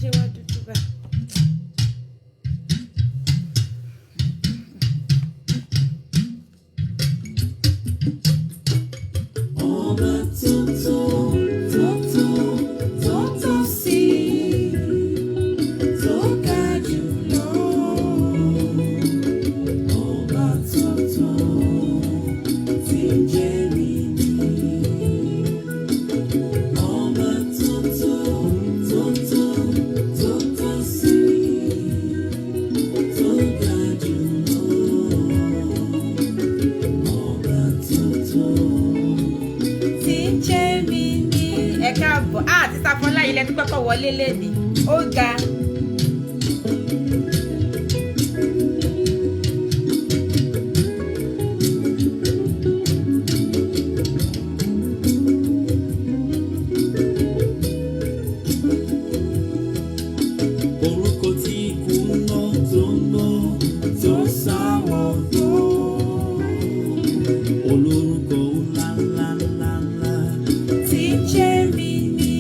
Ṣe wá dúdú báyìí? Ọba tó tó tó tó tó tó sí, tó ga jùlọ. Ọba tó tó tí ń jẹ́ mi ní. Ọba tó tó tó tó tó tó sí, tó ga jùlọ. Ọba tó tó. Tí ń jẹ́ mi ní. Ẹ káàbọ̀. Ah, títa Fọlá ilẹ̀ tó kọ́kọ́ wọlé léni. Ó ga. Orúkọ tí ikú ń ná tó ń gbọ́ tó sáwọ́ tó. Olórúkọ ńlá ńlá ńlá ńlá. Tí ń jẹ́ mi ní.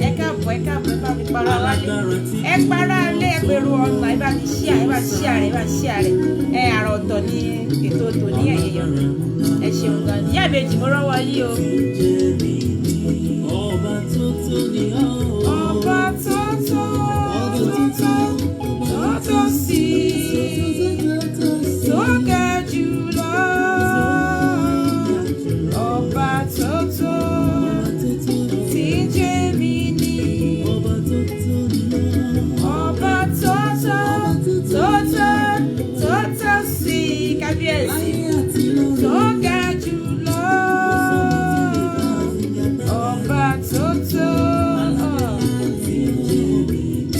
Ẹ káàbọ̀, ẹ káàbọ̀, ẹ bá mi para wálé. Alágbára tí Ẹ para lé, ẹ pèrò ọ̀nà, ẹ bá mi ṣíà, ẹ bá ṣíà rẹ̀, ẹ bá ṣíà rẹ̀. Ẹ àrà ọ̀tọ̀ ní ètò tòní ẹ̀yẹ̀yọ̀. Ẹ ṣeun gan ni. Ìyá ìbejì, mo rọ́wọ́ yí o. Tí ń jẹ́ mi ní. Ọba tó tó ni ọ́. Ọba tó tó tó tó tó tó sí, tó ga jùlọ. Ọba tó tó tí ń jẹ́ mi ní. Ọba tó tó ni ọ́. Ọba tó tó tó tó tó tó sí, kábíyèsí, Láyé àti lọ́run. tó ga jùlọ. Ọba tó tó. Tí ń jẹ́ mi ní.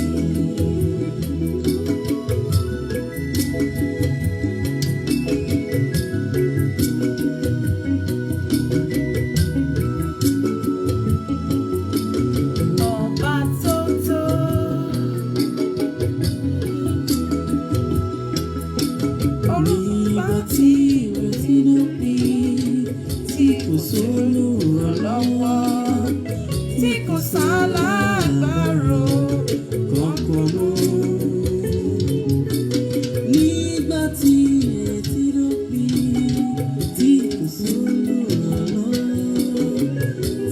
Ọba tó tó. Orúkọ Nígbà tí ìrètí dópin, tí kò sólùrànlọ́wọ́, tí kò sálágbárò kankan mọ́. Nígbà tí ìrètí dópin, tí kò sólùrànlọ́wọ́,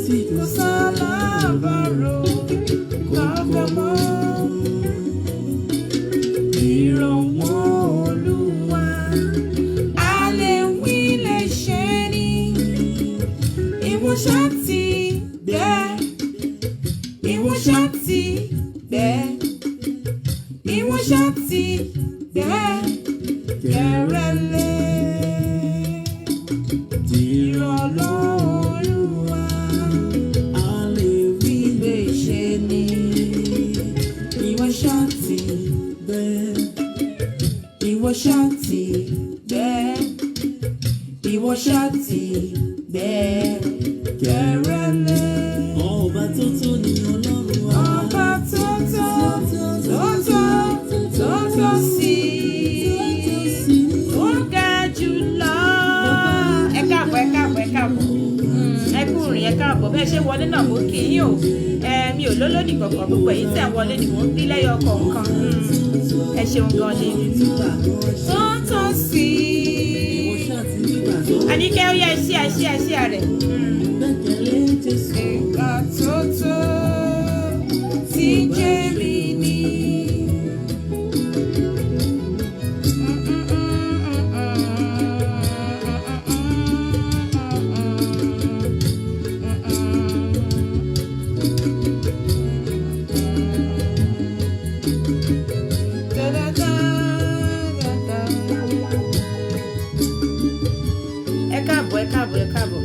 tí kò kò sálábàárò kankan mọ́. Ìrànwọ́ Olúwa, a lè wí lè ṣe ní. Ìwọ ṣá ti gbẹ́, ìwọ ṣá ti gbẹ́, ìwọ ṣá ti gbẹ́ kẹrẹ́lẹ́. Ìrànlọ́wọ́ Olúwa, A lè wí lè ṣe ní. Ìwọ ṣá ti gbẹ́, Ìwọ ṣá ti gbẹ́, ìwọ ṣá ti gbẹ́ kẹrẹ́lẹ́. Ọba tó tó ni Ọlọ́run wa. Ọba tó tó tó tó tó tó sí, ó ga jùlọ. Ẹ káàbọ̀, ẹ káàbọ̀, ẹ káàbọ̀. Ẹ kú rìn, ẹ káàbọ̀. Bẹ́ẹ̀ ṣe wọlé náà, mo kí yín o. Ẹ mi ò lólódì kankan, gbogbo èyí tẹ̀ ń wọlé ni mò ń bí lẹ́yọ kọ̀ọ̀kan. Ẹ ṣeun gan ni. Tó tó sí. Ìwọ ṣá ti nígbàgbọ́. Àníkẹ́, ó yẹ ṣíà ṣíà ṣíà rẹ̀. Gbẹ́kẹ̀lé Jésù. Ìgbà tó tó tí jẹ́ mi ní. Ẹ káàbọ̀, ẹ káàbọ̀, ẹ káàbọ̀.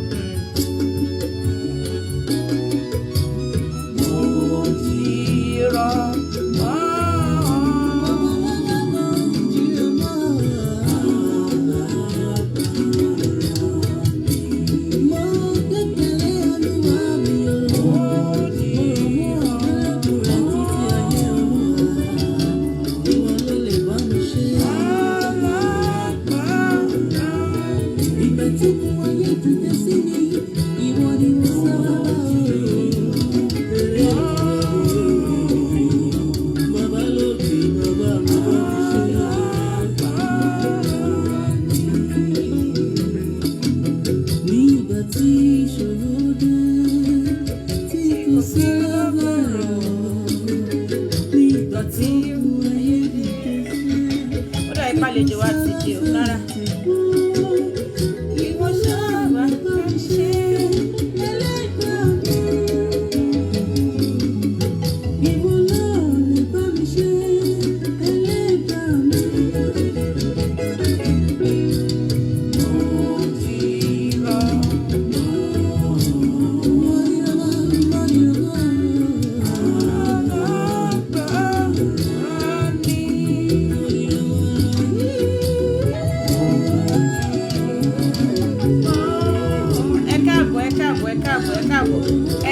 káàbọ̀, ẹ káàbọ̀, ẹ káàbọ̀, ẹ káàbọ̀.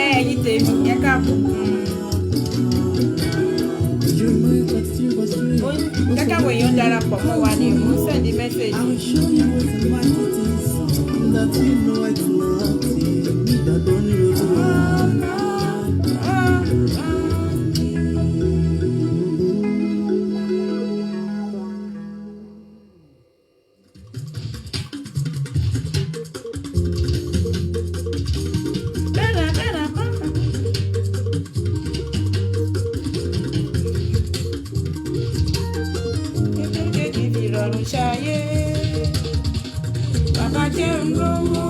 Ẹ ẹ̀yin tèmi, ẹ káàbọ̀. Jeremiah 33 verse 3. Jẹ́ káwọn èèyàn darapọ̀ mọ́ wa ní mò ń send message. I will show you what the market is, that you know it's not. Nígbàgbọ́ nínú Olúwa. Kékeré fi rọrùn ṣayé. Bàbá jẹ́ ń lówó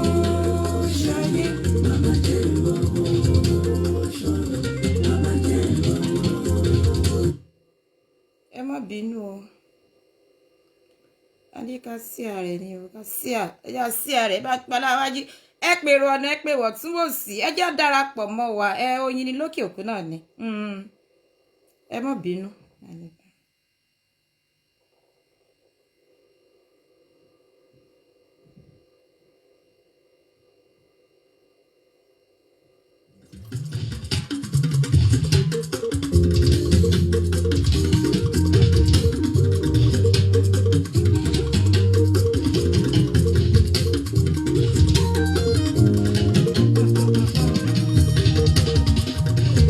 ṣayé. Bàbá jẹ́ ìrọ̀rùn ṣọlá. Bàbá jẹ́ ìrọ̀rùn. Ẹ má bínú o. A ní ká sí ààrẹ ni o, ká sí à, ẹ já sí ààrẹ bá paláwájú. Ẹ pèrò ọ̀nà, ẹ pè wọ̀ tún wò sí. Ẹ jẹ́ darapọ̀ mọ́ wa. Ẹ oyin ni lókè òkun náà ni. Ẹ má bínú.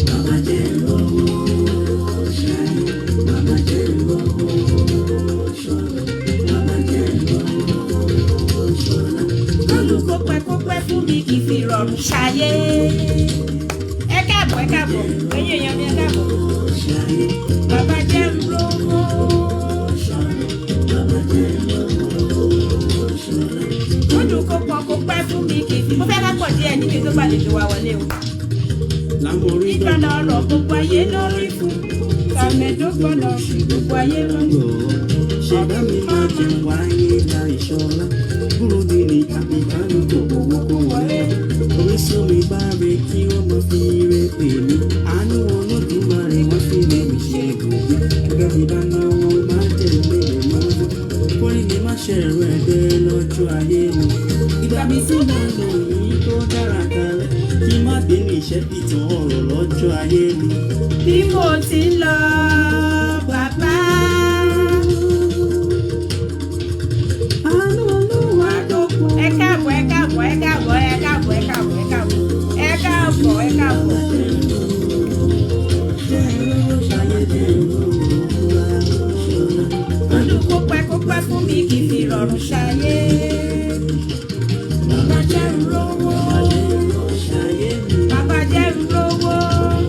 Bàbá jẹ́ ìrọ̀rùn ṣayé. Bàbá jẹ́ ìrọ̀rùn ṣọlá. Bàbá jẹ́ ìrọ̀rùn ṣọlá. Olùkó pẹ́ kó pẹ́ fún mi kì í fi rọrùn ṣayé. Ẹ káàbọ̀, ẹ káàbọ̀, ẹ̀yin èèyàn mi, ẹ káàbọ̀. Ṣayé. Bàbá jẹ́ ń lówó. Ṣọlá. Bàbá jẹ́ ìrọ̀rùn ṣọlá. Olùkó pọ̀ kó pẹ́ fún mi kì í fi. Mo fẹ́ ká pọ̀ díẹ̀ ní kí n tó gbàlejò wa wọlé o. Lámọ̀rí Ìgbà lọ̀rọ̀ gbogbo ayé lórí fún. Tàmẹ̀dó gbọ́dọ̀ sí gbogbo ayé lórí. Ṣẹ̀dá mi máa jẹ wáyé láìṣọlá. Búrúdì ni àbíkánú kò owó kó wọlé. Orísun mi bá re kí wọ́n máa fi re pè mí. Àánú Olódùmarè wọ́n fi lè mi ṣe ibùgbé. Ẹgbẹ́ mi bá náwó máa tẹ̀lé rẹ̀ lọ́jọ́. Kórè mi má ṣe ẹ̀rọ ẹgbẹ́ lọ́jọ́ ayé mi. Ìgbà mi tí mo lò yìí tó dára kalẹ̀. Kí má gbé ní ìṣẹ́ pìtàn ọ̀rọ̀ lọ́jọ́ ayé mi. Bí mo ti ń lọ, bàbá. Àánú Olúwa tó pọ̀. Ẹ káàbọ̀, ẹ káàbọ̀, ẹ káàbọ̀, ẹ káàbọ̀, ẹ káàbọ̀, ẹ káàbọ̀. Ẹ káàbọ̀, ẹ káàbọ̀. Olùkó pẹ́ kó pẹ́ fún mi kì í fi rọrùn ṣayé. Bàbá jẹ́ ń lówó. Bàbá jẹ́ ń lówó.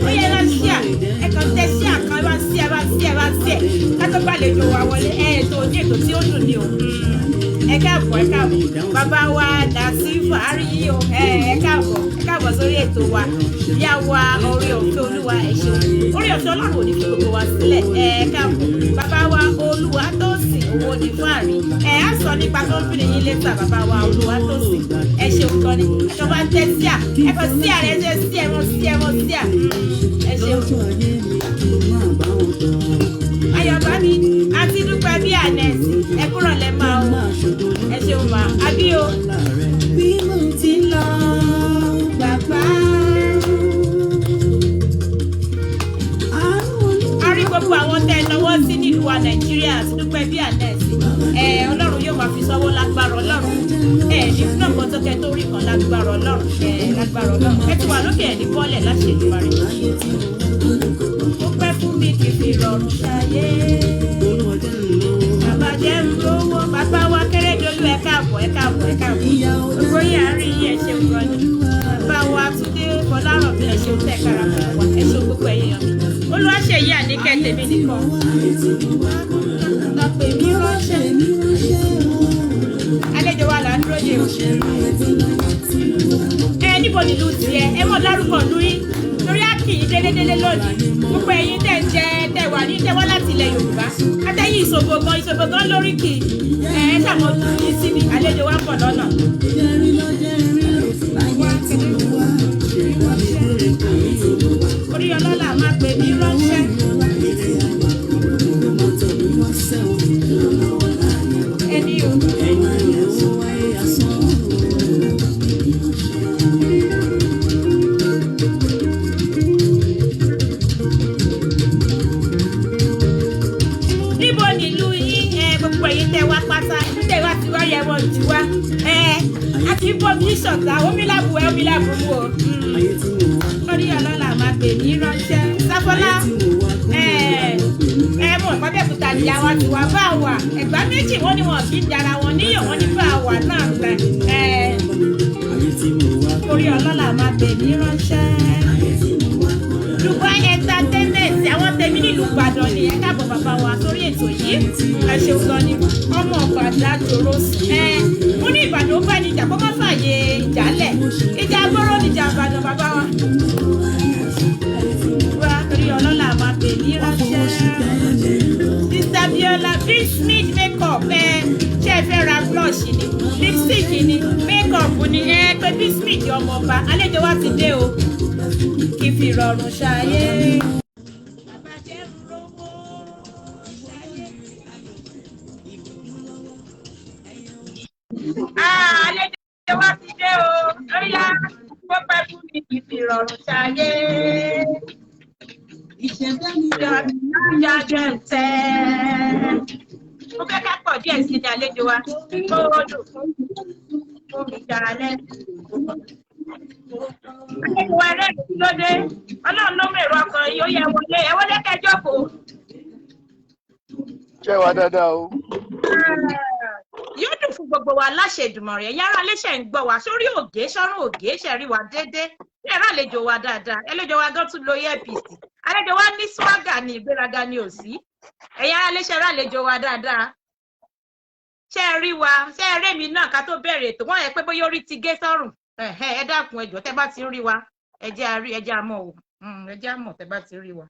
Ó yẹ lọ sí à. Ẹ kàn tẹ sí àkàn, ẹ bá sí ẹ bá sí ẹ bá sí ẹ. Ká tó gbàlejò wa wọlé. Ẹ ètò ní ètò tí ó dùn ni o. Ẹ káàbọ̀, ẹ káàbọ̀. Bàbá wa Dàsífà àríyí o. Ẹ ẹ káàbọ̀, ẹ káàbọ̀ sórí ètò wa. Yá wa orí ọ̀fẹ́ Olúwa, ẹ ṣeun. Orí ọ̀fẹ́ Ọlọ́run ò ní fi gbogbo wa sílẹ̀. Ẹ káàbọ̀. Bàbá wa Olúwa tó sìn owó ní fáàrí. Ẹ á sọ nípa kọ́ńpìnì yín létà, bàbá wa Olúwa tó sìn. Ẹ ṣeun gan ni. Ẹ kàn bá tẹ sí à. Ẹ kàn sí à rẹ ṣe sí ẹ mọ sí ẹ mọ sí à. Ẹ ṣeun. Ayọ̀bá mi àti dúpẹ́ bí ànẹ́sì. Ẹ kúrọ̀ lẹ́ máa o. Ẹ ṣeun mà. Àbí o. Bí mo ti ń lọ, bàbá. A rí gbogbo àwọn tẹ́ ẹ náwó sí nílùú wa Nàìjíríà àti dúpẹ́ bí ànẹ́sì. Ẹ Ọlọ́run yóò máa fi sọ́wọ́ lágbára Ọlọ́run. Ẹ ní fún ọ̀gbọ́n tó kẹ tó rí kan lágbára Ọlọ́run. Ẹ lágbára Ọlọ́run. Ẹ ti wà lókè ẹ̀ ní bọ́ọ̀lẹ̀ láṣẹ Èdùmàrè. Ó pẹ́ fún mi kì í fi rọrùn ṣayé. Bàbá jẹ́ ń lówó. Bàbá wa Kérédolú, ẹ káàbọ̀, ẹ káàbọ̀, ẹ káàbọ̀. Gbogbo yín àárín yín, ẹ ṣeun gan ni. Bàbá wa Túndé Fọlárànmí, ẹ ṣeun tẹ́ kára pọ̀ wá. Ẹ ṣeun gbogbo ẹ̀yin èèyàn mi. Olúwaṣeyí Àníkẹ́ tèmi nìkan. Lọ pè mí ránṣẹ́. Àlejò wa là ń dúró dè o. Ẹ níbo nílùú tiẹ̀? Ẹ mọ̀ dárúkọ ìlú yín. Torí á kì í délédélé lónìí. Gbogbo ẹ̀yin tẹ̀ ń jẹ tẹ̀ wà ní tẹ̀ wá láti ilẹ̀ Yorùbá. Atẹ́yìn ìṣògo gan, ìṣògo gan lórí kì í. Ẹ ẹ ṣàmójú yín sí mi. Àlejò wa ń bọ̀ lọ́nà. Orí ọlọ́lá máa pè mí ránṣẹ́. Ẹni o. Bómi ṣọ̀tá, omi lábu ẹ, omi lábu mú o. Ayé tí mo wá, Orí ọlọ́lá máa pè mí ránṣẹ́. Sáfọ́lá, ayé tí mo wá, kó ẹ lè máa pè mí. ẹ mọ̀ Pábẹ́òkúta níyà wa ti wá bá wà. Ẹ̀gbá méjì wọ́n ní wọn kì í jara wọn níyàn, wọ́n ní bá wà náà gbẹ. Ẹ Ayé tí mo wá, orí ọlọ́lá máa pè mí ránṣẹ́. ayé tí mo wá, kó lè Dubai Entertainment, àwọn tèmi nílùú Ìbàdàn ni. Ẹ káàbọ̀ bàbá wa sórí ètò yìí. Ẹ ṣeun gan ni. Ọmọ ọ̀gbàdà jòrò ẹ mo ní Ìbàdàn ó bá ní ìjà kó má fààyè ìjálẹ̀, ìjà gbọ́rọ̀ níjà Ìbàdàn bàbá wa. Wá torí ọlọ́lá máa pè ní ránṣẹ́. Sister Biola Bismith makeup, ẹ ṣé ẹ fẹ́ ra blush ni, lipstick ni, makeup ni, ẹ pé Bismith ọmọọba. Àlejò wa ti dé o, kí fi rọrùn ṣayé. Bàbá jẹ́ rówó ṣayé. Ah, àlejò wa ti dé o, lóyá kó pẹ́ fún mi kí fi rọrùn ṣayé. Ìṣẹ̀dá mi. Ìyá jẹ́ ń tẹ́. Mo fẹ́ ká pọ̀ díẹ̀ sí ní àlejò wa. Kó dùn fún mi jalẹ́. Àlejò wa ẹlẹ́rìí, kí ló dé? Ọlọ́run ló mèrò ọkàn yìí, ó yẹ wọlé. Ẹ wọlé kẹjọ́ kò. Ṣé wà dáadáa o? Yóò dùn fún gbogbo wa láṣẹ Èdùmàrè. Ẹ̀yin ará iléeṣẹ́ ń gbọ́ wa sórí ògé sọ́run ògé ṣe rí wa déédéé. Ṣé ẹ̀rọ àlejò wa dáadáa? Àlejò wa gan tún lo earpiece. Àlejò wa ní swagger ní, ìgbéraga ní òsí. Ẹ̀yin ará iléeṣẹ́ ẹ̀rọ àlejò wa dáadáa. Ṣé ẹ rí wa? Ṣé ẹ rí èmi náà ká tó bẹ̀rẹ̀ ètò? Wọ́n yẹ pé bóyá orí ti gé sọ́rùn. Ẹ̀hẹ́, ẹ dákun, ẹ jọ̀ọ́, tẹ́ bá ti ń rí wa, ẹ jẹ́ a rí, ẹ jẹ́ a mọ̀ o. Ẹ jẹ́ a mọ̀ tẹ́ bá ti rí wa.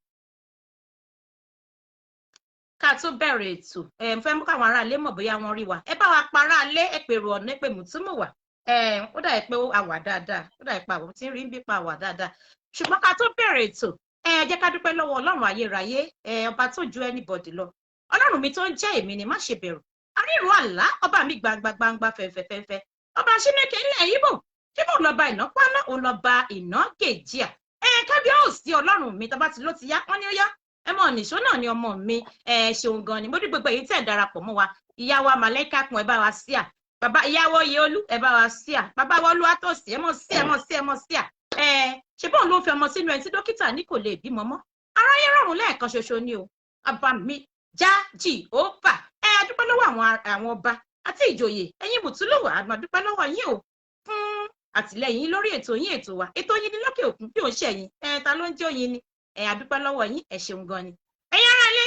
Ká tó bẹ̀rẹ̀ ètò, ẹ ń fẹ́ mú káwọn aráalé mọ̀ bóyá wọ́n rí wa. Ẹ bá wa pa aráalé, ẹ pèrò ọ̀nà, ẹ pè mùtúmù wà. Ẹ ó dà pé a wà dáadáa, ó dà pé àwọn tí ń rí ń bí pa wà dáadáa. Ṣùgbọ́n ká tó bẹ̀rẹ̀ ètò, ẹ jẹ́ ká dúpẹ́ lọ́wọ́ Ọlọ́run ayérayé, ẹ ọba tó ju anybody lọ, Ọlọ́run mi tó ń jẹ́ èmi ni má ṣe bẹ̀rù, arírun àlá, ọba mi gbangba gbangba fẹ̀fẹ̀fẹ̀fẹ̀, ọba Ṣínékè ilẹ̀ Ìgbò, ṣé bóun lọ́ba ìná pálá, òun lọ́ba ìná gèjìà. Ẹ kábíyèsí Ọlọ́run mi, tọba ti ló ti yá, wọ́n ní ó yá, ẹ mọ nìṣó náà ni ọmọ mi. Ẹ ṣeun gan ni, mo rí gbogbo èyí tẹ̀ darapọ̀ mọ́ wa. Ìyá wa Màlẹ́kà kun, ẹ bá wa sí à. Bàbá ìyàwó Oyèolú, ẹ bá wa sí à. Bàbá wa Olúwatósìn, ẹ mọ̀ sí, ẹ mọ̀ sí, ẹ mọ̀ sí à. Ẹ ṣe bóun ló ń fi ọmọ sínú ẹni tí dókítà ní kò lè bímọ mọ́, aráyé rọrùn lẹ́ẹ̀kan ṣoṣo ni o. Ọba mi já Jèhófà, ẹ dúpẹ́ lọ́wọ́ àwọn ọba àti ìjòyè, ẹ̀yin bùtúlùwà, àmọ́ dúpẹ́ lọ́wọ́ yín o fún àtìlẹ́yìn lórí ètò yín, ètò wa, ètò yín ní lókè òkun. Bí òun ṣẹ̀yìn ẹ, ta ló ń jẹ́ òyìn ni? Ẹ àdúpẹ́ lọ́wọ́ yín, ẹ ṣeun gan ni. Ẹ̀yin aráalé,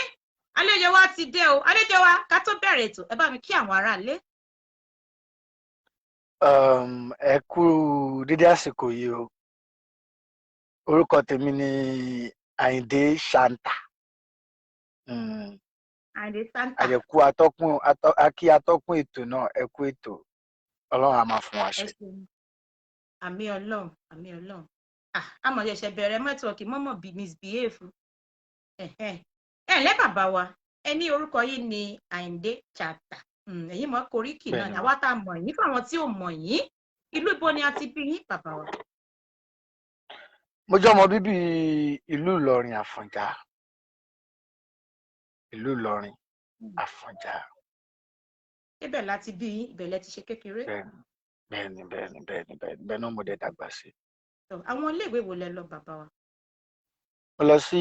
àlejò wa ti dé o. Àlejò wa, ká tó bẹ̀rẹ̀ ètò, ẹ bá mi kí àwọn aráalé. Ẹ kú dédé àsìkò yìí o. Orúkọ tèmi ni Àyìndé Ṣàǹtà. Àyìndé Santa. Àjẹkù atọ́kùn akí atọ́kùn ètò náà, ẹ kú ètò, Ọlọ́run á máa fún wa Ẹ ṣe. ṣeun, àmì Ọlọ́run, àmì Ọlọ́run. Ah, àmọ̀ ṣẹ̀ṣẹ̀ bẹ̀rẹ̀, network mọ́mọ́ bí misbehave. Ẹ̀hẹ́n. Ẹ ǹlẹ́ bàbá wa, ẹ ní orúkọ yìí ni Àyìndé Chata. Ẹ̀yin mọ̀ koríkì náà Bẹ́ẹ̀ni ni mà. Àwa tá a mọ̀ yín, fáwọn tí ò mọ̀ yín, ìlú ibo ni a ti bí yín, bàbá wa? Mo jẹ́ ọmọ bíbí ìlú Ìlọrin Àfọ̀njá, ìlú Ìlọrin Àfọ̀njá. Ibẹ̀ láti bí yín, ibẹ̀ lẹ ti ṣe kékeré? Bẹ́ẹ̀ni, bẹ́ẹ̀ náà mo dẹ̀ dàgbà sí. Tọ́, àwọn iléèwé wo lẹ lọ, bàbá wa? Mo lọ sí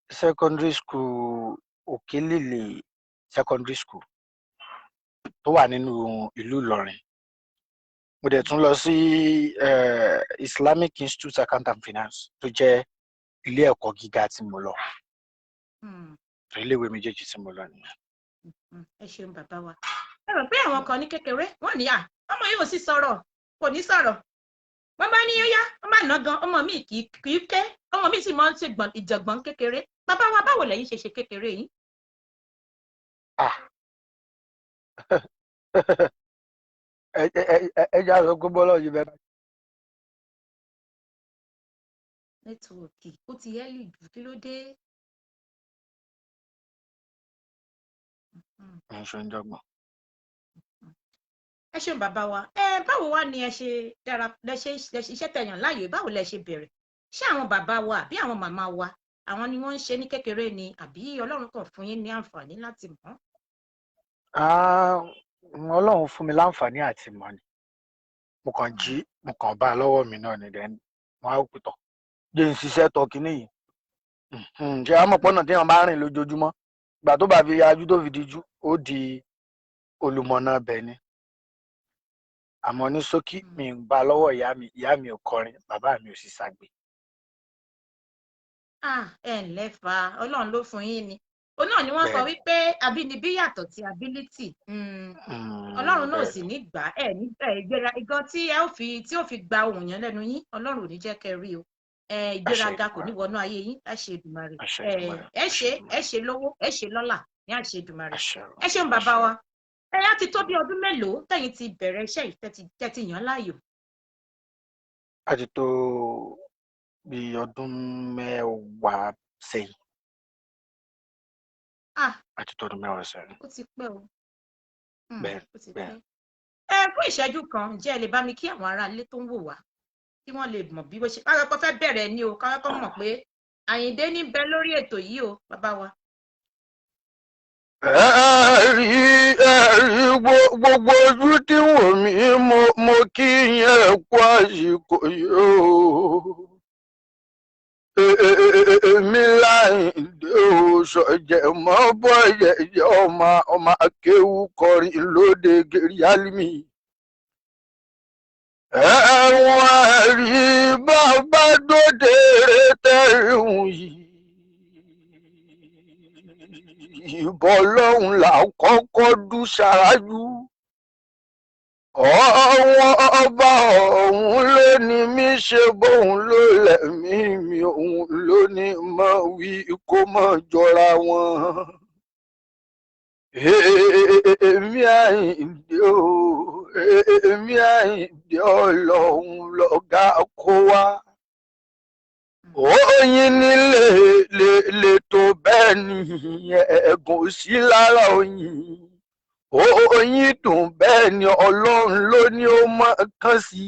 secondary school, Òkèlèlè Secondary School tó wà nínú ìlú Ìlọrin. Mo dẹ̀ tún lọ sí Islamic Institute Account and Finance tó jẹ́ ilé ẹ̀kọ́ gíga tí mo lọ. Iléèwé méjèèjì tí mo lọ nìyẹn. Ẹ ṣeun bàbá wa. Ẹ rò pé àwọn kan ní kékeré wọ́n ní à ọmọ yóò sì sọ̀rọ̀, kò ní sọ̀rọ̀. Wọ́n bá ní ó yá, wọ́n bá ná gan, ọmọ mi kì í ké, ọmọ mi sì máa ń ṣe ìjàngbọ̀n kékeré. Bàbá wa, báwo lẹ̀yin ṣe ṣe kékeré yìí? Ah. Ẹ jẹ́ àṣọ pé bọ́lá yìí bẹ́ẹ̀. Network ó ti ẹ́lì jù, kí ló dé? Ń ṣe ń jọgbọ́n. Ẹ ṣeun bàbá wa. Ẹ báwo wá ni ẹ ṣe dára lẹ ṣe iṣẹ́ tẹ̀yàn láàyò, báwo lẹ ṣe bẹ̀rẹ̀? Ṣé àwọn bàbá wa àbí àwọn màmá wa, àwọn ni wọ́n ń ṣe ní kékeré ni, àbí Ọlọ́run kàn fún yín ní àǹfààní láti mọ̀? Ah, Ọlọ́run fún mi láǹfààní àti mọ̀ ni. Mo kàn jí, mo kàn bá a lọ́wọ́ mi náà ni. Then mo á pè tọ̀ jẹ́ n ṣiṣẹ́ tọ kínní yìí. Ṣé a mọ̀ pọ́nà téèyàn bá rìn lójoojúmọ́, ìgbà tó bá fi yájú tó fi dijú, ó di olùmọ̀nà ibẹ̀ ni. Àmọ́ ní ṣókí, mi ń bá a lọ́wọ́ ìyá mi. Ìyá mi ò kọrin, bàbá mi ò sì ṣàgbé. Ah, ẹ ǹlẹ́ fa, Ọlọ́run ló fún yín ni. Òun náà ni wọ́n sọ Bẹ́ẹ̀. wípé abínibí yàtọ̀ sí ability. Ọlọ́run náà sì ní gbà ẹ ní ẹ ìgbéra igan tí ẹ ó fi tí ó fi gba ohùn yẹn lẹ́nu yín, Ọlọ́run ò ní jẹ́ kẹ́ rí o. Ẹ ìgbéraga kò ní wọnú ayé yín láṣẹ Èdùmàrè. Àṣẹ Ẹ Èdùmàrè. ẹ ṣe, ẹ ṣe lówó, ẹ ṣe lọ́lá ní àṣẹ Èdùmàrè. Àṣẹ. Ẹ ṣeun bàbá wa. Ẹ á ti tó bí ọdún mélòó tẹ̀yin ti bẹ̀rẹ̀ iṣẹ́ yìí, tẹ́tí yàn láàyò? A ti tó bí ọdún 10 sẹ́yìn. Ah. A ti tó ọdún 10 sẹ́yìn. Ó ti pẹ́ o. Bẹ́ẹ̀, Ó ti bẹ́ẹ̀. pẹ́. Ẹ fún ìṣẹ́jú kan, ǹjẹ́ ẹ lè bá mi kí àwọn ará ilé tó ń wò wá kí wọ́n lè mọ̀ bí wọ́n ṣe káwọn kọ́ fẹ́ bẹ̀rẹ̀ ni o, káwọn kọ́ mọ̀ pé Àyìndé ní bẹ lórí ètò yìí o, bàbá wa. Ẹ̀rí ẹ̀rí, gbogbo ojú tí ń wò mí, mo kí yín, ẹ kú àsìkò yìí o. Èmi Láyìndé o, sọ̀jẹ̀ mọ́ bọ́jẹ̀ jẹ́ ọmọ ọmọ akéwú kọrin lóde gíríálímì. Ẹ̀wọ̀n ẹ̀rí bàbá dóde tẹ̀ríhùn yìí. Ìbọn lọ́hùn là kọ́kọ́ dú ṣáájú. Ọ̀wọ́n ọba ọ̀hún ló ní mí ṣe bóun ló lẹ̀mí mi, òun ló ní mọ̀ wí kó mọ̀ jọra wọn. Èmi Àyìndé o, èmi Àyìndé, Ọlọ́run lọ́gá kó wá. Oyin nílé lè lè tó bẹ́ẹ̀ ni ẹ̀gùn sí lára oyin. Oyin dùn bẹ́ẹ̀ ni Ọlọ́run ló ní ó mọ̀ kán sí.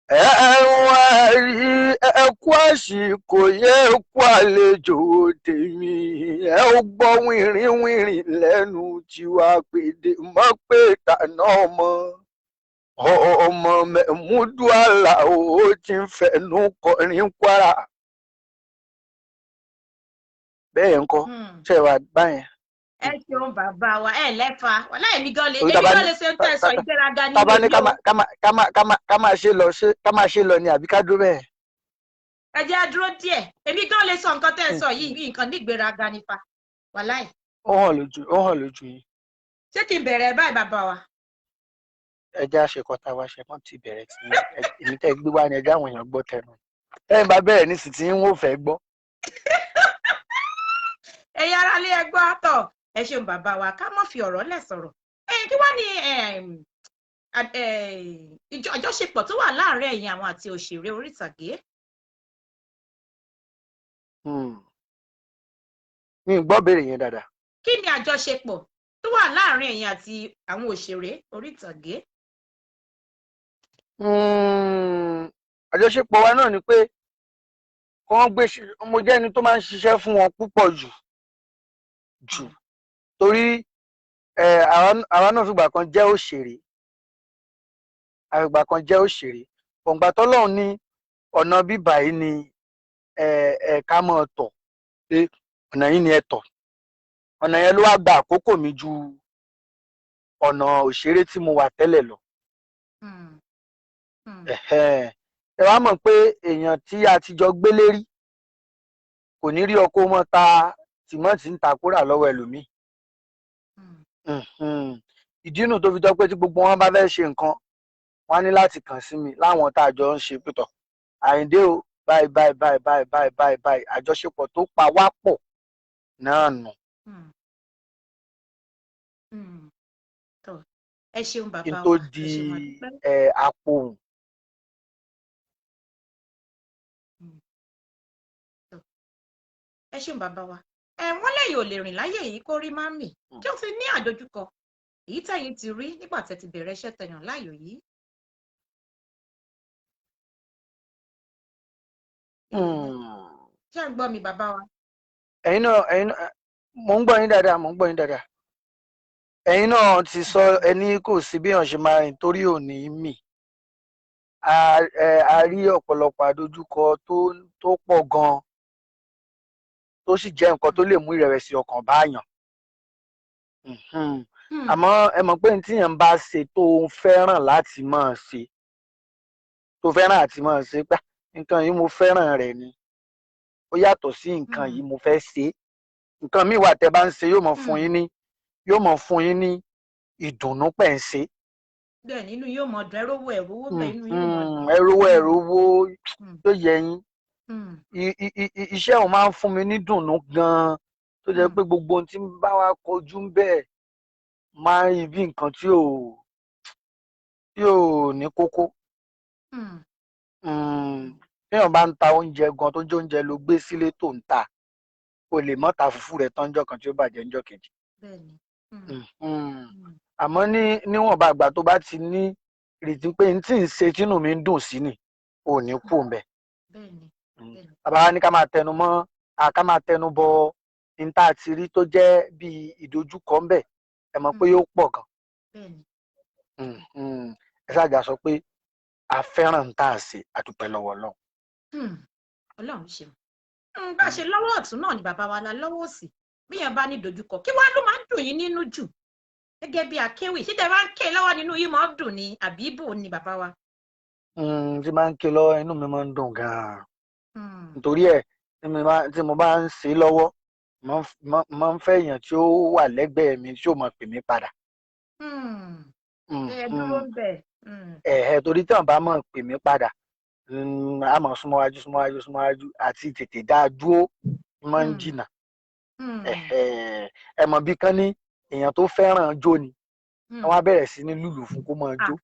Ẹ̀wọ̀n ẹ̀rí, ẹ̀kú àsìkò yẹ, ẹ̀kú àlejò tèmi. Ẹ ó gbọ́ wìrìwìrì lẹ́nu tiwa, pèdè mọ́ pé tànà ọmọ ọmọ Mẹ̀múdú Àlàó ti ń fẹnu kọrin Kwara. Bẹ́ẹ̀ ń kọ́ ṣe wà báyẹn. Ẹ ṣeun bàbá wa, ẹ lẹ́fà wàhálà. Èmi gan lè Torí èmi tá bá gan ní lè ṣe ń tẹ̀ sọ, ìgbéraga ní tá bá ní èmi ká o. máa ká máa ká máa ká máa ká máa ṣe lọ, ṣé ká máa ṣe lọ ni àbí ká dúró bẹ́ẹ̀? Ẹ jẹ́ á dúró díẹ̀. Èmi gan lè sọ nǹkan tẹ́ ẹ sọ yìí, nǹkan ní ìgbéraga nípa wàláì. Ó hàn lójú, ó hàn lójú yín. Ṣé kí n bẹ̀rẹ̀ báyìí, bàbá wa? Ẹ jẹ́ àṣekọta wa ṣe mọ́ ti bẹ̀rẹ̀ tí èmi tẹ́ gbé wá ni, ẹ jẹ́ àwọn èèyàn gbọ́ tẹnu. Tẹ́yìn bá bẹ̀rẹ̀ nísìsiyìí tí ń wò fẹ́ gbọ́. Ẹ̀yin ará ilé, ẹ gbọ́ àtọ̀. Ẹ ṣeun bàbá wa. Ká má fi ọ̀rọ̀ lẹ̀ sọ̀rọ̀. Kí wá ní àjọṣepọ̀ tó wà láàárín ẹ̀yin àwọn àti òṣèré orí ìtàgé? Mi ì gbọ́ béèrè yẹn dáadáa. Kí ni àjọṣepọ̀ tó wà láàárín ẹ̀yin àti àwọn òṣèré orí ìtàgé? Àjọṣepọ̀ wa náà ni pé kí wọ́n gbé mo jẹ́ ẹni tó máa ń ṣiṣẹ́ fún wọn púpọ̀ jù jù, torí àwa náà fìgbà kan jẹ́ òṣèré, àfìgbà kan jẹ́ òṣèré. Òǹgbà tọ́lọ́run ní ọ̀nà bíbà yìí ni ẹ ẹ ká mọ̀ tọ̀ pé ọ̀nà yìí ni ẹ tọ̀, ọ̀nà yẹn ló wá gba àkókò mi ju ọ̀nà òṣèré tí mo wà tẹ́lẹ̀ lọ. Ẹ̀hẹ́n. Ẹ wá mọ̀ pé èèyàn tí a ti jọ gbélé rí kò ní rí ọkọ mọ́ ta tìmọ́tì ń ta kúrà lọ́wọ́ ẹlòmíì. Ìdí nù tó fi jọ pé tí gbogbo wọn bá fẹ́ ṣe nǹkan, wọn á ní láti kàn sí mi láwọn tá a jọ ń ṣe pẹ̀tọ̀. Àyìndé o, báyìí báyìí báyìí báyìí báyìí báyìí báyìí, àjọṣepọ̀ tó pa wá pọ̀ náà nù. Tọ́, ẹ ṣeun Kí bàbá n tó wa, di ẹ ṣeun, àdúpẹ́. Apohùn. Tọ́, ẹ ṣeun bàbá wa. Ẹ wọ́n lẹ́yìn ò lè rìn láyé yìí kó rí má mì. Kí ó ti ní àdójúkọ èyí tẹ̀yin ti rí nígbà tẹ́ ti bẹ̀rẹ̀ iṣẹ́ tẹ̀yàn láàyò yìí? Ṣé ń gbọ́ mi, bàbá wa? Ẹ̀yin náà, ẹ̀yin náà, mò ń gbọ́ yín dáadáa, mò ń gbọ́ yín dáadáa. Ẹ̀yin náà ti sọ, ẹni kò sí bí èèyàn ṣe máa rìn torí ò ní mì. A rí ọ̀pọ̀lọpọ̀ àdojúkọ tó pọ̀ gan-an, tó sì jẹ́ nǹkan tó lè mú ìrẹ̀wẹ̀sì ọkàn báyàn. Àmọ́ ẹ mọ̀ pé ní tíyàn bá ṣe tó fẹ́ràn láti máa ṣe, tó fẹ́ràn àti máa ṣe pé nǹkan yìí mo fẹ́ràn rẹ̀ ni, ó yàtọ̀ sí nǹkan yìí mo fẹ́ ṣe. Nǹkan míì wà tẹ́ bá ń ṣe, yóò mọ̀ fún yín ní ìdùnnú pẹ̀ ń ṣe. Bẹ́ẹ̀ nínú yóò mọ̀ dùn, ẹrówó ẹrówó bẹ́ẹ̀ inú yóò mọ̀ dùn. Ẹrówó ẹrówó tó yẹ yín. Iṣẹ́ òun máa ń fún mi ní dùnnú gan-an, tó jẹ́ pé gbogbo ohun tí ń bá wa kojú ń bẹ́ẹ̀ máa ń rí bí nǹkan tí ò ní kókó. Téèyàn bá ń ta oúnjẹ gan, tó jẹ́ oúnjẹ ló gbé sílé tó ń ta, o lè mọ́ ta fùfú rẹ̀ tán ńjọ́ kan tí ó bàjẹ́ ńjọ́ kejì. Àmọ́ ní níwọ̀nba àgbà tó bá ti ní ìrètí pé n tí ń ṣe tínú mi ń dùn sí ni, ò ní kú ńbẹ̀. Bàbá wa ní ká máa tẹnu mọ́, ká máa tẹnu bọ ní tá a ti rí tó jẹ́ bíi ìdojúkọ ńbẹ̀, ẹ mọ̀ pé yóò pọ̀ gan. Ẹ ṣáàjà sọ pé a fẹ́ràn ń tá a ṣe, a dúpẹ́ lọ́wọ́ Ọlọ́run. Ọlọ́run ṣeun. Bá a ṣe lọ́wọ́ ọ̀tún náà ni bàbá wa la lọ́wọ́ òsì. Bí yẹn bá ní ìdojúkọ, kí wàá ló máa ń dùn yín nínú jù gẹ́gẹ́ bí akéwì? Ṣé tẹ bá ń ké lọ́wọ́ nínú yín máa ń dùn ni, àbí bò ni, bàbá wa? Tí máa ń ké lọ́wọ́, inú mi máa ń dùn gan-an, nítorí ẹ̀ tí mo bá ń ṣe lọ́wọ́, máa ń fẹ́ èèyàn tí ó wà lẹ́gbẹ̀ẹ́ mi tí ó máa pè mí padà. Ẹ dúró ń bẹ̀. Ẹ̀hẹ̀, torí tí wọ́n bá máa pè mí padà, a máa súnmọ́ wájú, súnmọ́ wájú, súnmọ́ wájú, àti tètè dá a dúró máa ń jìnnà. Ẹ mọ̀ bí kán ní èèyàn tó fẹ́ràn jó ni, wọ́n á bẹ̀rẹ̀ sí ní lùlù fún kó máa jó.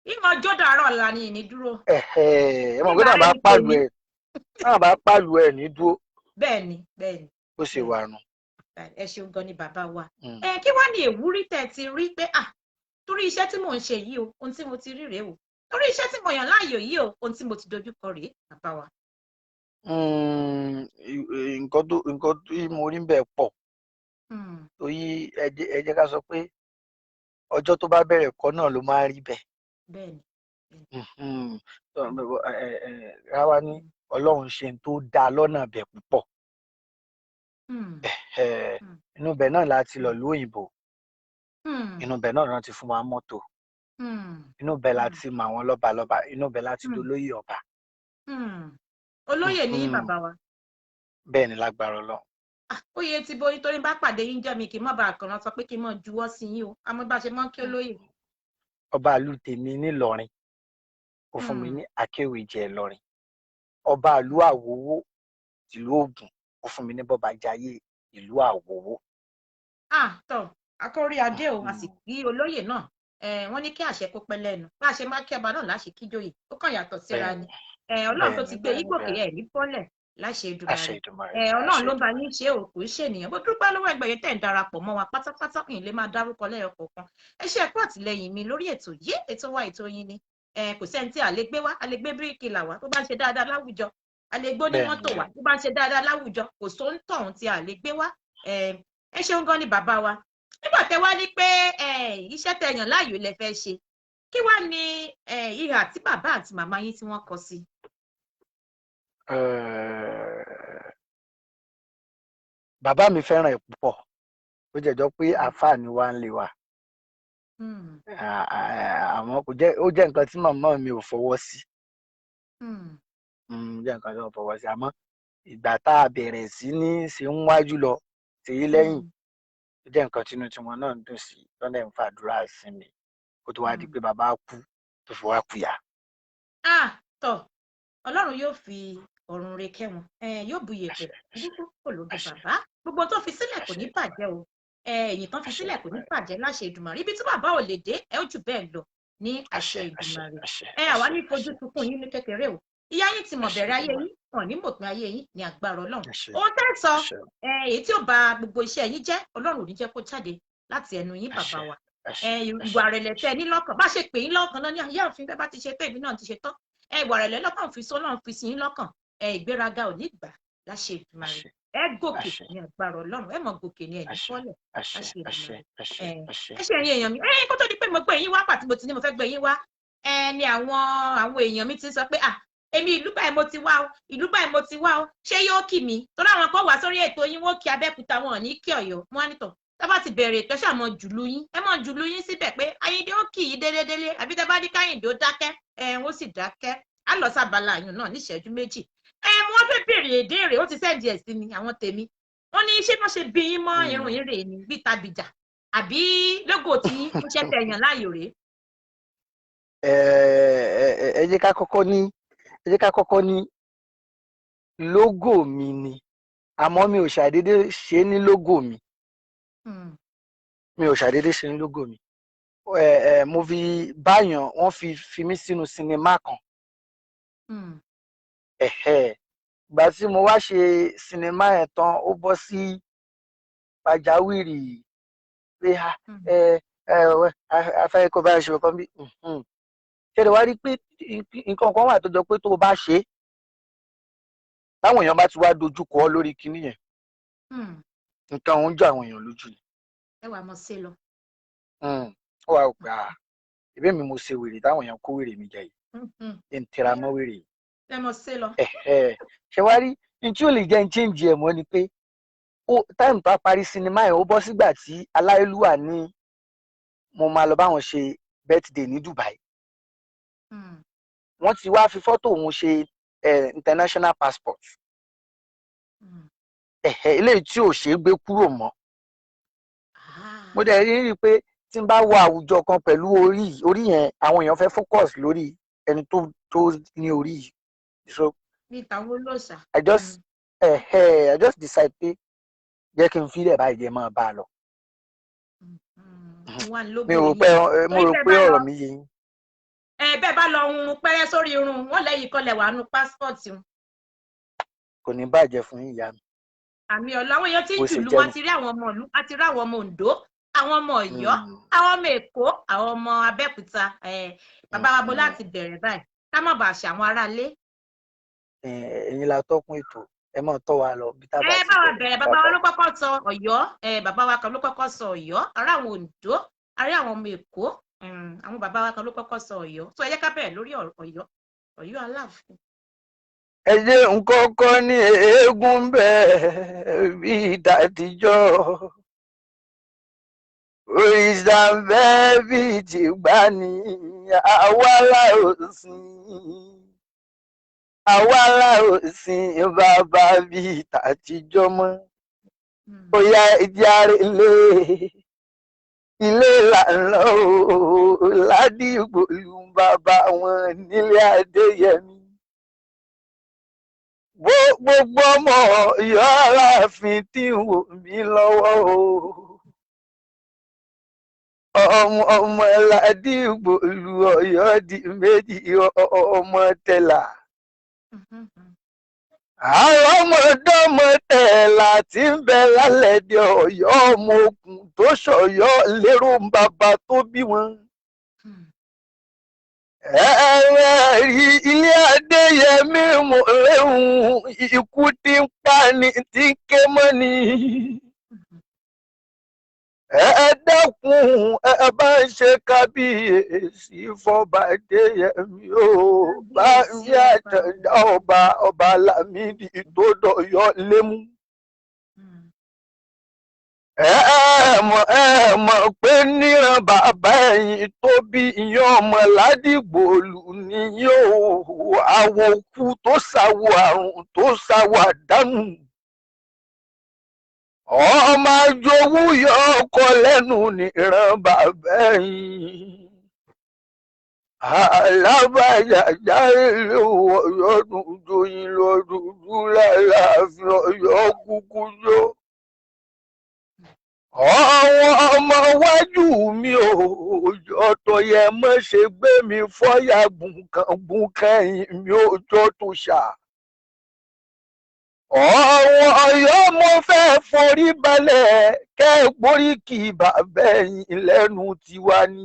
Ìmọ̀ jó dàárọ̀ ọ̀la ni ìní dúró. Ẹ mọ̀ pé náà bá pàlù ẹ̀ ní dúró. Bẹ́ẹ̀ni. Ó ṣe wà nù. Ẹ ṣeun gan ni, bàbá wa. Ẹ kí wá ní ìwúrí tẹ́ ti rí pé, ah, torí iṣẹ́ tí mò ń ṣe yìí o, ohun tí mo ti rí rèé o, torí iṣẹ́ tí mo yàn láàyò yìí o, ohun tí mo ti dojú kọ rèé, bàbá wa? Nǹkan tí mo rí bẹ́ẹ̀ pọ̀, torí ẹ jẹ́ ká sọ pé ọjọ́ tó bá bẹ̀rẹ̀ kọ́ náà ló máa ń rí bẹ́ẹ̀. Ráwá ní Ọlọ́run ṣe tó dáa lọ́nà bẹ̀ púpọ̀. Inú ibẹ̀ náà la ti lọ ìlú òyìnbó, inú ibẹ̀ náà náà ti fún wa mọ́tò, inú ibẹ̀ la ti mọ àwọn lọ́balọ́ba, inú ibẹ̀ la ti dolóyè ọba. Olóyè ní, bàbá wa? Bẹ́ẹ̀ ni, lágbára Ọlọ́run. Oyè ti bo nítorí bá pàdé yín jẹ́ mi kì í má bàa kàn án sọ pé kí n mọ̀ juwọ́ sí yín o, àmọ́ bá ṣe mọ́ kí olóyè. Ọba ìlú tèmi nílọrin ó fún mi ní akéwìjẹ Ìlọrin. Ọba ìlú Àwòwò tìlú Ògùn ó fún mi ní bọ́ba jayé ìlú Àwòwò. Ah, tọ akórí adé o, a sì kí olóyè náà. Wọ́n ní kí àṣẹ kó pẹ́ lẹ́nu. Bá a ṣe máa kí ọba náà láṣẹ kíjòyè, ó kàn yàtọ̀ síra ni. Ọlọ́run tó ti gbé yín gòkè, ẹ̀ ní bọ́lẹ̀ láṣẹ Èdùmàrè. Ọlọ́run ló bá yín ṣe o, kò ṣènìyàn. Bó dúpẹ́ lọ́wọ́ ẹgbẹ́ yẹn tẹ̀ ń darapọ̀ mọ́ wa pátápátá, kì í lè máa dárúkọ lẹ́yọ kọ̀ọ̀kan. Ẹ ṣe ẹ̀kú àtìlẹyìn mi lórí ètò yìí, ètò wa, ètò yín ni. Kò sẹ́ni tí a lè gbé wá. A lè gbé bíríkìlà wá tó bá ń ṣe dáadáa láwùjọ, a lè gbó ní mọ́tò wá tó bá ń ṣe dáadáa láwùjọ. Kò sóńtọ̀hún tí a lè gbé wá. Ẹ ṣeun gan ni, bàbá wa. Nígbà tẹ wá ní pé iṣẹ́ tẹ yàn láàyò lẹ fẹ́ ṣe, kí wá ní ìhà tí bàbá àti màmá yín tí wọ́n kọ sí? Bàbá mi fẹ́ràn ẹ̀ púpọ̀, ó jẹ́jọ́ pé àáfàá ni wá ń lè wa, àmọ́ kò jẹ́ ó jẹ́ nǹkan tí màmá mi ò fọwọ́ sí. Jẹ́ nǹkan tí wọ́n fọwọ́ sí, àmọ́ ìgbà tá a bẹ̀rẹ̀ sí ní ṣe ń wájú lọ ṣe é lẹ́yìn, ó jẹ́ nǹkan tínú tiwọn náà ń dùn sí, lọ́nà ń fàdúrà sí mi, kó tó wá di pé bàbá kú tó fi wá kúyà. Ah, tọ Ọlọ́run yóò fi ọ̀run re kẹ́ wọn, yóò bu iyẹ̀pẹ̀ dúdú kò lójú bàbá. Gbogbo tó fi sílẹ̀ kò ní bàjẹ́ o, ẹ̀yìn tán fi sílẹ̀ kò ní bàjẹ́ láṣẹ Èdùmàrè. Ibi tí bàbá ò lè dé, ẹ ó jù bẹ́ẹ̀ lọ ní àṣẹ Èdùmàrè. Àwa ní fojú sunkún yín ní kékeré o. Ìyá yín ti mọ̀ bẹ̀rẹ̀ ayé yín, wọn ní mọ̀pin ayé yín ní agbára Ọlọ́run. Ohun tẹ́ sọ, èyí tí ó bà gbogbo iṣẹ́ yín jẹ́, Ọlọ́run ò ní jẹ́ kó jáde láti ẹnu yín, bàbá wa. Ìwà ìrẹ̀lẹ̀ tẹ́ ní lọ́kàn, bá ṣe pè yín lọ́kàn náà ní àyà òfin bẹ́ẹ̀ bá ti ṣe tó, èmi náà ti ṣe tán. Ìwà ìrẹ̀lẹ̀ lọ́kàn fi sọ, Ọlọ́run fi sí yín lọ́kàn. Ìgbéraga ò ní gbà láṣẹ Èdùmàrè. Ẹ gòkè Àṣẹ. ní agbára Ọlọ́run, ẹ mọ̀ gòkè ní ẹ̀yìn Àṣẹ. fọ́lẹ̀. Àṣẹ. Àṣẹ. Àṣẹ. Àṣẹ. Ẹ Àṣẹ. ẹ ṣe, ẹ̀yin èèyàn mi, ẹ kó tó di pé mo gbé yín wá pàtó, mo ti ní mo fẹ́ gbé yín wá, ẹ ní àwọn èèyàn mi ti sọ pé, "Ah, èmi ìlú báyìí mo ti wá o, ìlú báyìí mo ti wá o, ṣé yóò kì mí?" Torí àwọn kan wà sórí ètò yín, wọ́n kí Abẹ́òkúta, wọn ò ní kí Ọ̀yọ́. Wọn á nítọ̀ tá bá ti bẹ̀rẹ̀ ètò, ṣàmọ̀ jùlù yín, ẹ mọ̀ jùlù yín síbẹ̀ pé Ayíǹde ó kì í délédélé, àbí tẹ bá ní káyìndé ó dákẹ́, ẹ wọ́n sì dákẹ́. Á lọ sábàlá àyùn náà níṣẹ́jú 2. Ẹ wọ́n fẹ́ béèrè èdè rẹ̀, ó ti send ẹ̀ sí mi. Àwọn tèmi wọ́n ní ṣé wọ́n ṣe bí yín mọ́ irun yín rèé ni bíi tàbíjà, àbí lógo tí ń ṣe tẹ̀yàn láàyò rèé? Ẹ jẹ́ ká kọ́kọ́ ní, ẹ jẹ́ ká kọ́kọ́ ní logo mi ni, àmọ́ mi ò ṣàdédé ṣe é ní logo mi. Mi ò ṣàdédé ṣe ní logo mi. Ẹ ẹ mo fi báyàn, wọ́n fi mí sínú sinimá kan. Ẹ̀hẹ́, ìgbà tí mo wá ṣe sinimá yẹn tán, ó bọ́ sí pàjáwìrì pé ha ẹ ẹ afẹ́ kó bá ṣe kan bí. Ṣe lè wá rí pé nǹkan kan wà tó jọ pé tó o bá ṣe é, táwọn èèyàn bá ti wá dojú kọ ọ́ lórí kinní yẹn, nǹkan òun jọ àwọn èèyàn lójú ni. Ẹ wà mọ sí lọ. Ó wà ó pé, ah, ìbí mi mo ṣe wèrè táwọn èèyàn kó wèrè mi jẹ yìí, kí n tẹra mọ́ wèrè yìí. Ẹ mọ sí lọ. Ẹ̀hẹ́, ṣe wá rí ní tí ó lè jẹ́ ń change ẹ̀ mọ́ ni pé ó time tó a parí sinimá yẹn, ó bọ́ sígbà tí aláìlúwà ní mo máa lọ báwọn ṣe birthday ní Dubai. Wọ́n ti wá fi fọ́tò òun ṣe international passport. Ẹ̀hẹ́, eléyìí tí ò ṣeé gbé kúrò mọ́. Mo dẹ̀ rí i pé tí n bá wọ àwùjọ kan pẹ̀lú orí yẹn, àwọn èèyàn fẹ́ focus lórí ẹni tó ní orí yìí, so Ní ìtàwọn olóòṣà. I just decide pé jẹ́ kí n filẹ̀ báyìí, jẹ́ máa bá a lọ. Wà ní lógo Mi rò yìí. pé mo rò Torí pé tẹ́ bá ọ̀rọ̀ mi yé yín. Ẹ bẹ́ẹ̀ bá lọ hun pẹ́rẹ́ sórí irun wọn, lẹ́yìn kọlẹ̀ wà nù passport wọn. Kò ní bàjẹ́ fún yín, ìyá mi. Àmì ọ̀la. Àwọn èèyàn tí ń Bó ṣe jùlù jẹ́ wọn nù. ti rí àwọn ọmọ ìlú, a ti rí àwọn ọmọ Oǹdó, àwọn ọmọ Ọ̀yọ́, àwọn ọmọ Èkó, àwọn ọmọ Abẹ́òkúta. Bàbá wa, bo láti bẹ̀rẹ̀ báyìí ká má bàa ṣe àwọn aráalé? Ẹ̀yin la tọ́kùn ètò, ẹ máa tọ́ wa lọ bí tá a bá Ẹ ti bá wa bẹ̀rẹ̀. bẹ̀rẹ̀. Bàbá wa ló kọ́kọ́ sọ Ọ̀yọ́, bàbá wa kan ló kọ́kọ́ sọ Ọ̀yọ́, ará àwọn Oǹdó, ará àwọn ọmọ Èkó, àwọn bàbá wa kan ló kọ́kọ́ sọ Ọ̀yọ́ tó. Ẹ jẹ́ ká bẹ̀rẹ̀ lórí Ọ̀yọ́, Ọ̀yọ́ Aláàfin. Ẹ jẹ́ n kọ́kọ́ ní eégún bẹ́ẹ̀ bí ìdàtijọ́, òrìṣà bẹ́ẹ̀ bí tìgbàanì. Àwa la ò sìn, àwa la ò sìn bàbá bí tàtijọ́ mọ́. Ó yá, ìdí àrèlé ilé là ń lọ o, ládìgbò lu bàbá wọn nílé Adéyẹmí. Gbogbo ọmọ Ọ̀yọ́ Aláàfin tí ń wò mí lọ́wọ́ o, ọmọ ọmọ ládìgbò lu Ọ̀yọ́ di méjì, ọmọ tẹlà, àwọn ọmọdọ́mọ tẹ̀là tí ń bẹ lálẹ́ di Ọ̀yọ́, ọmọ ogun tó ṣọ̀yọ́ lérò ń bàbá tó bí wọn. Ẹ̀ẹ́rì ilé Adéyẹmí, mo léhùn ikú tí ń pa ni tí ń ké mọ́ ni. Ẹ dákun, ẹ bá ń ṣe kábíyèsí fọba Adéyẹmí o, bá ń yá àtẹ̀dá ọba, ọba Lámìdí tó dọ̀yọ́ lémú. Ẹ mọ̀, ẹ mọ̀ pé níran bàbá ẹ̀yìn tó bí ìyẹn, ọmọ ládìgbò lù ní yóò àwọn òkú tó ṣàwọ àrùn tó ṣàwọ àdánù. Ọmọ àjòwú yọ ọkọ lẹ́nu níran bàbá ẹ̀yìn. Alábàjá ilé Ọ̀yọ́ joyin lọ dúdú láàfin Ọ̀yọ́ kúkú jó. Àwọn ọmọ wájú mi ò jọ tó yẹ mọ́ ṣe gbé mi fọ́yà gbùnkàn gbùnkàn mi ò jọ tó ṣà. Ọ̀wọ́n Ọ̀yọ́, mo fẹ́ forí balẹ̀ kẹ́ ẹ gborí kí bàbá ẹ̀yìn lẹ́nu tiwa ni.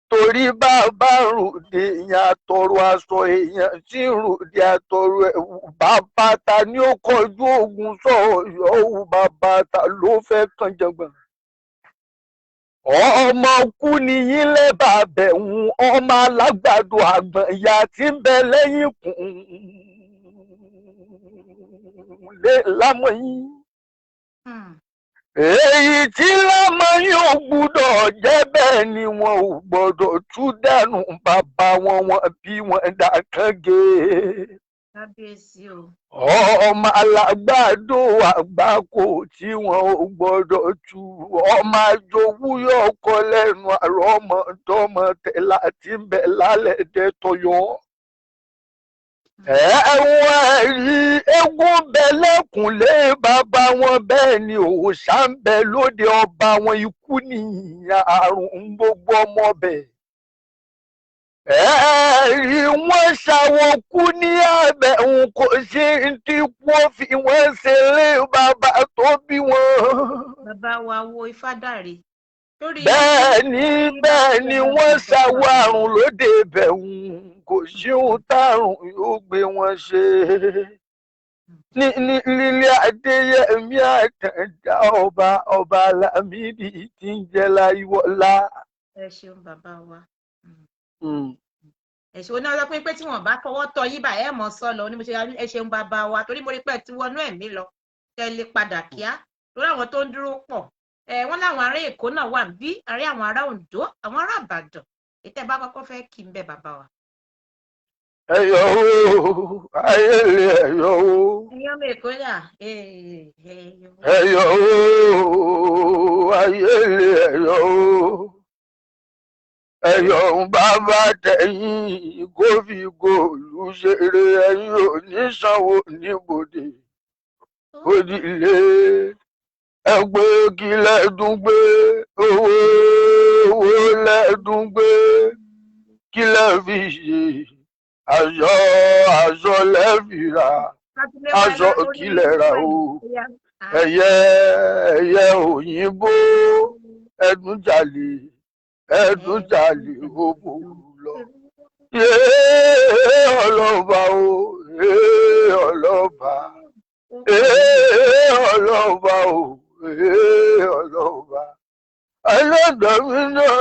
Torí bàbá ròde èèyàn àtọrọ aṣọ, èèyàn tí ròde àtọrọ ẹ̀wù. Bàbá ta ni ó kọjú ogun sọ̀yọ́ o? Bàbá ta ló fẹ́ kàn jàngbọ̀n? Ọmọ kú ni yín lẹ́bàá bẹ̀hùn, ọmọ alágbàdo àgbọ̀n ìyá tí ń bẹ lẹ́yìn kùn lé lámọ̀ yín. Èyí tí lámọ̀ yín ò gbúdọ̀ jẹ́, bẹ́ẹ̀ ni wọn ò gbọ́dọ̀ tú dànù. Bàbá wọn wọn bí wọn dàkán gé. Kábíyèsí o. Ọmọ alágbàdo àgbákò tí wọn ò gbọ́dọ̀ tú, ọmọ àjòwú yóò kọ lẹ́nu àrọmọdọ́mọ tẹlá tí ń bẹ lálẹ́ dẹ tọyọ. Ẹ̀wọ̀n ẹ̀rí eégún bẹ lẹ́kùnlé bàbá wọn, bẹ́ẹ̀ ni òòṣà ń bẹ lóde ọba wọn. Ikú nìyà àrùn gbogbo ọmọ bẹ̀. Ẹ̀rí wọ́n ṣàwọn kú ní abẹ́ òun, kò ṣe tí wọ́n fi wọ́n ṣe lé bàbá tó bí wọn. Bàbá wa wo Ifádàre lórí. Bẹ́ẹ̀ ni wọ́n ṣàwọ̀ àrùn lóde ibẹ̀ òun, kò sí ohun tárùn yóò gbé wọn ṣe. Ní lílé Adéyẹmí Àtàndá, ọba Lámìdí tí ń jẹ́ Láyíwọlá. Ẹ ṣeun, bàbá wa. Ẹ ṣeun náà, sọ pé tí wọn bá fọwọ́ tọ́ yín bá ẹ mọ̀ sọ lọ ní mo ṣe. Ẹ ṣeun, bàbá wa, torí mo rí pé ẹ ti wọnú ẹ̀mí lọ, tẹ́ lè padà kíá torí àwọn tó ń dúró pọ̀. Ẹ wọ́n láwọn ará Èkó náà wà bí ará àwọn ará Oǹdó, àwọn ará Ìbàdàn. Ètò ẹ bá kọ́kọ́ fẹ́ kí n bẹ, bàbá wa. Ẹyọ o, ayẹlẹ, ẹyọ o. Ẹ̀yin ọmọ Èkó yà. Ẹyọ o, ayẹlẹ, ẹyọ o, ẹyọ bàbá tẹ̀yìn kó fi góòlù ṣeré. Ẹ̀yin ò ní sanwó níbodè òdìlé ẹgbẹ́ kí lẹ́dùn gbé owó, owó lẹ́dùn gbé, kí lẹ́ fi ṣe aṣọ, aṣọ lẹ́fì rà, aṣọ kí lẹ́ rà o? Ẹyẹ, ẹyẹ òyìnbó, ẹdún jalè, ẹdún jalè, ó bòrú lọ. Yéé ọlọ́ba o, yéé ọlọ́ba, yéé ọlọ́ba o, yéé ọlọ́ba. Ẹlẹ́dàá mi náà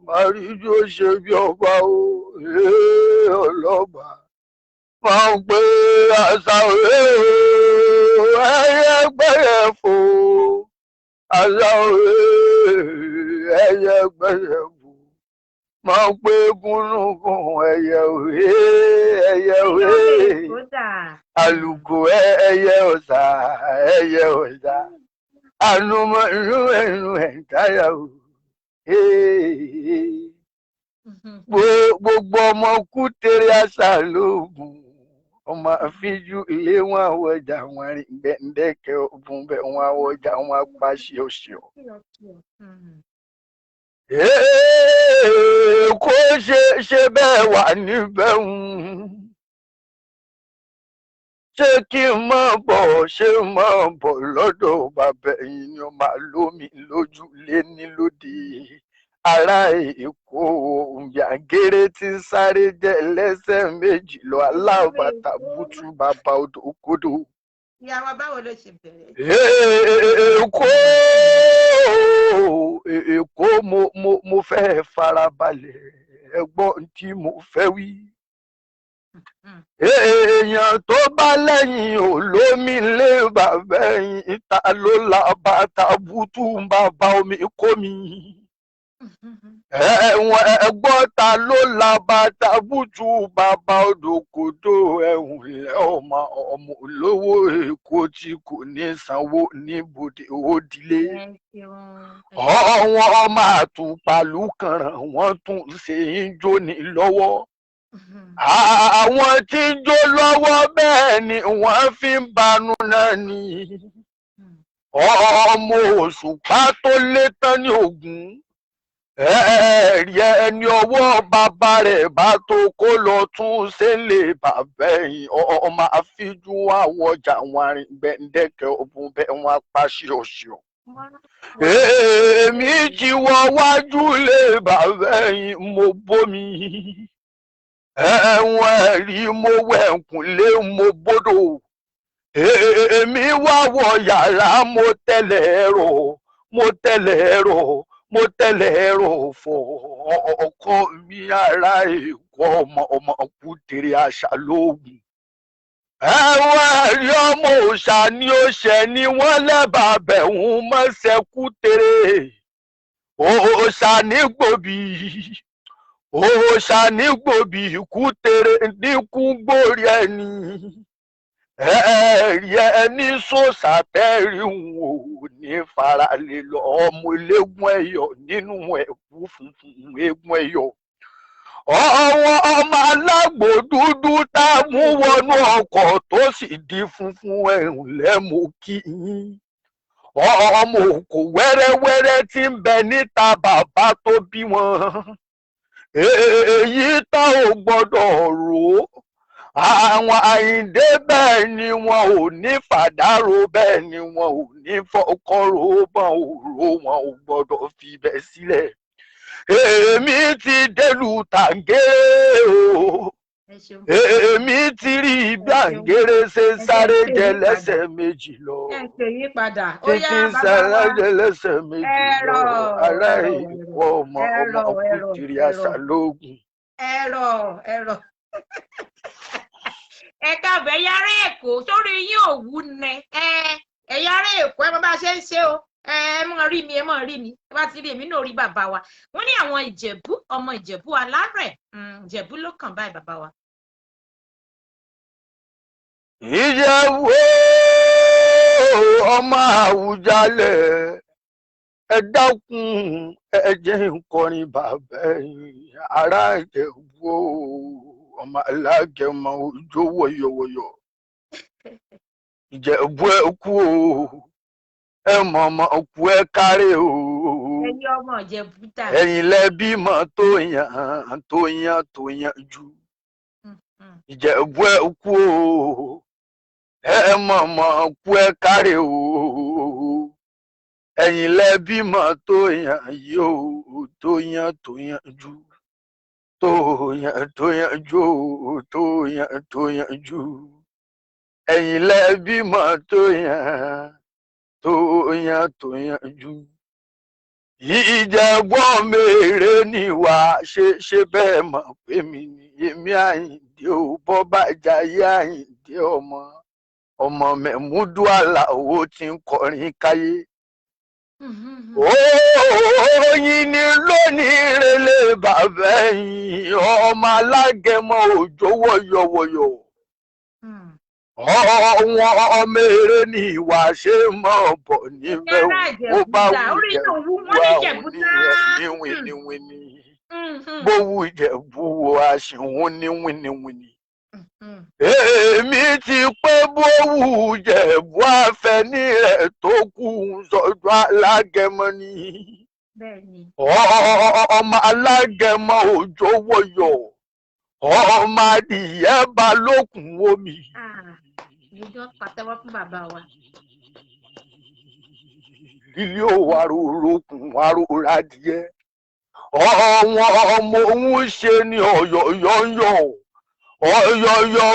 màrídìí ó ṣe bí ọba o, yéé ọlọ́ba. Máa ń pe àṣà òye o, ẹyẹ gbẹ́yẹ fò. Àṣà òye, ẹyẹ gbẹ́yẹ fò. Máa ń pe gúnúgún, ẹyẹ òye, ẹyẹ òye. Àlùkò ẹyẹ ọ̀sà, ẹyẹ ọ̀sà. Ànumọ̀ inú ẹnu ẹ̀ táyà o. Gbogbo ọmọ Kútẹrẹ àṣà lóògùn ọmọ àfíjú ilé wọn àwọjà wọn rìn gbẹ̀ǹdẹ̀kẹ̀ ọ̀bùn bẹ̀ wọn àwọjà wọn apàṣẹ ọ̀ṣọ́. Kó ṣe ṣe bẹ́ẹ̀ wà níbẹ̀ ń ṣé kí n má bọ̀, ṣé má bọ̀ lọ́dọ̀ bàbá ẹ̀yìn ni ó máa lómi lójú lé ní lóde ará Èkó. Òǹyàgéré tí ń sáré jẹ́ lẹ́sẹ̀ méjì lọ, alábàtà bútú bàbá odò kodò. Ìyá wa, báwo ló ṣe bẹ̀rẹ̀? Èkó, Èkó, mo fẹ́ farabalẹ̀ ẹ̀gbọ́n tí mo fẹ́ wí. Èèyàn tó bá lẹ́yìn olómi lé bàbá ẹ̀yìn, ta ló la bàtà bútú bàbá omi kó mi? Ẹ̀wọ̀n ẹ̀gbọ́n, ta ló la bàtà bútú bàbá odòkodò? Ẹ̀hùn ilẹ̀ ọmọ ọmọ olówó Èkó tí kò ní sanwó níbodè òdìlé. Ọ̀wọ́n ọmọ àtùpàlù kànràn, wọ́n tún ṣe ń jóni lọ́wọ́. Àwọn tí ń jó lọ́wọ́, bẹ́ẹ̀ ni wọ́n fi ń banú náà ni. Ọmọ òṣùpá tó lé tán ní Ògùn, ẹ̀ẹ́rì ẹni ọwọ́ bàbá rẹ̀ bá tó kó lọ tún ṣe lè bàbá ẹ̀yìn. Ọmọ àfíjú àwọjà wọn rìn gbẹ̀ǹdẹ̀kẹ̀ ọ̀bùn bẹ́ẹ̀ wọn apá ṣíọ̀ṣíọ̀. Èmi ti wọ wájú lé bàbá ẹ̀yìn mo bómi. Ẹ̀wọ̀n ẹ̀rí mo wẹ̀kùn lé mo bódò. Èmi wá wọ yàrá mo tẹ̀lé ẹ̀rọ mo tẹ̀lé ẹ̀rọ mo tẹ̀lé ẹ̀rọ fọ ọkọ mi ará Èkó ọmọ ọmọ Kútèrè àṣà lóògùn. Ẹ̀wọ̀n ẹ̀rí ọmọ òòṣà ni ó ṣẹ̀ ni wọ́n lẹ́bàá bẹ̀hùn mọ́ṣẹ́ Kútèrè. Òòṣà ní gbòbí òòṣà ní gbòbí Kútèrè ní kú gbórí ẹni. Ẹ̀rí ẹni sòṣà tẹ́rì wò ní faralè lọ ọmọ eléégún ẹ̀yọ̀ nínú ẹ̀kú funfun eégún ẹ̀yọ̀. Ọwọ́ ọmọ alágbò dúdú tá a mú wọnú ọkọ̀ tó sì di funfun ẹ̀hùn lẹ́mú kí yín. Ọmọ òkò wẹ́rẹ́wẹ́rẹ́ tí ń bẹ níta bàbá tó bí wọn. Èyí tá ò gbọ́dọ̀ rò ó. Àwọn Àyìndé bẹ́ẹ̀ ni wọn ò ní fàdárò bẹ́ẹ̀ ni wọn ò ní fọkọ́rò bọ́n ò rò wọn ò gbọ́dọ̀ fi bẹ́ẹ̀ sílẹ̀. Èmi ti délùú Tàǹgéré o. Ẹ ṣeun. Èmi ti rí bí Àǹgéré ṣe ń Ẹ jẹ́ sáré ń pè jẹ yín padà. lẹ́sẹ̀ méjì lọ. Ẹ ń pè yín padà. Ó yá Títí ń bàbá sáré wa. jẹ lẹ́sẹ̀ méjì Ẹ̀rọ lọ. Ará ẹ̀rọ Èkó ọmọ ọmọ ẹ̀rọ ẹ̀rọ Kútìrì ẹ̀rọ àṣà lóògùn. ẹ̀rọ ẹ̀rọ. Ẹ káàbọ̀ ẹ̀yà ará Èkó sórí yín ò wú nẹ. Ẹ̀yà ará Èkó ẹ mọ bá a ṣe ń ṣe o. Ẹ mọ rí mi ẹ mọ rí mi. Ẹ bá ti rí èmi náà rí bàbá wa. Wọ́n ní àwọn Ìjẹ̀bú ọmọ Ìjẹ̀bú alárẹ̀. Ìjẹ̀bú ló kàn báyìí bàbá wa. Ìjẹ̀bú ọmọ Àwùjalẹ̀ ẹ dákun ẹ jẹ́ n kọrin bàbá ẹ̀yin ará Ìjẹ̀bú o, ọmọ alágẹmọ òjò wọ̀yọ̀wọ̀yọ̀. Ìjẹ̀bú ẹ kú o, ẹ mọ̀mọ́ kú ẹ kárẹ̀ o. Ẹ̀yin ọmọ Ìjẹ̀bú dà. Ẹ̀yin lẹ bímọ tó yàn tó yàn tó yàn jù. Ìjẹ̀bú ẹ kú o, ẹ mọ̀mọ́ kú ẹ kárẹ̀ o. Ẹ̀yin lẹ bímọ tó yàn yóò tó yàn tó yàn jù. Tó yàn tó yàn jù o, tó yàn tó yàn jù. Ẹ̀yin lẹ bímọ tó yàn tó yàn tó yàn jù. Ìjẹ̀bú mèrè ni wà ṣe ṣe bẹ́ẹ̀ mọ̀ pé mi ni èmi Àyìndé ò bọ́ bá jayé Àyìndé ọmọ ọmọ Mẹ̀múdú Àlàó tí ń kọrin káyé. Oyin ni lónìí rẹlẹ bàbá ẹ̀yìn ọmọ alágẹmọ òjò wọ̀yọ̀wọ̀yọ̀. Ọ̀wọ́n ọmọ eré ni ìwà ṣe mọ̀ bọ̀ níbẹ̀ Ẹ̀yin ará ó Ìjẹ̀bú bá dà. wù Orí yín ò wú. Ìjẹ̀bú Wọ́n ní àwọn Ìjẹ̀bú dá. oníyẹ̀ ní wìnìwìnì. Bó wù Ìjẹ̀bú wo àṣìwọ̀n ní wìnìwìnì. Èmi ti pé bó wù Ìjẹ̀bú àfẹ́ní rẹ̀ tó kù sọ́dọ̀ alágẹmọ ni. Bẹ́ẹ̀ ni. Ọmọ alágẹmọ òjò wọ̀yọ̀. Ọmọ adìyẹ bá lókun omi. Ah, èmi gan pàtẹ́wọ́ fún bàbá wa. Lílé òwárò rókun wárò rádìẹ. Ọ̀wọ́n ọmọ òun ṣe ni ọ̀yọ̀yọ̀yọ̀. Ọ̀yọ̀yọ̀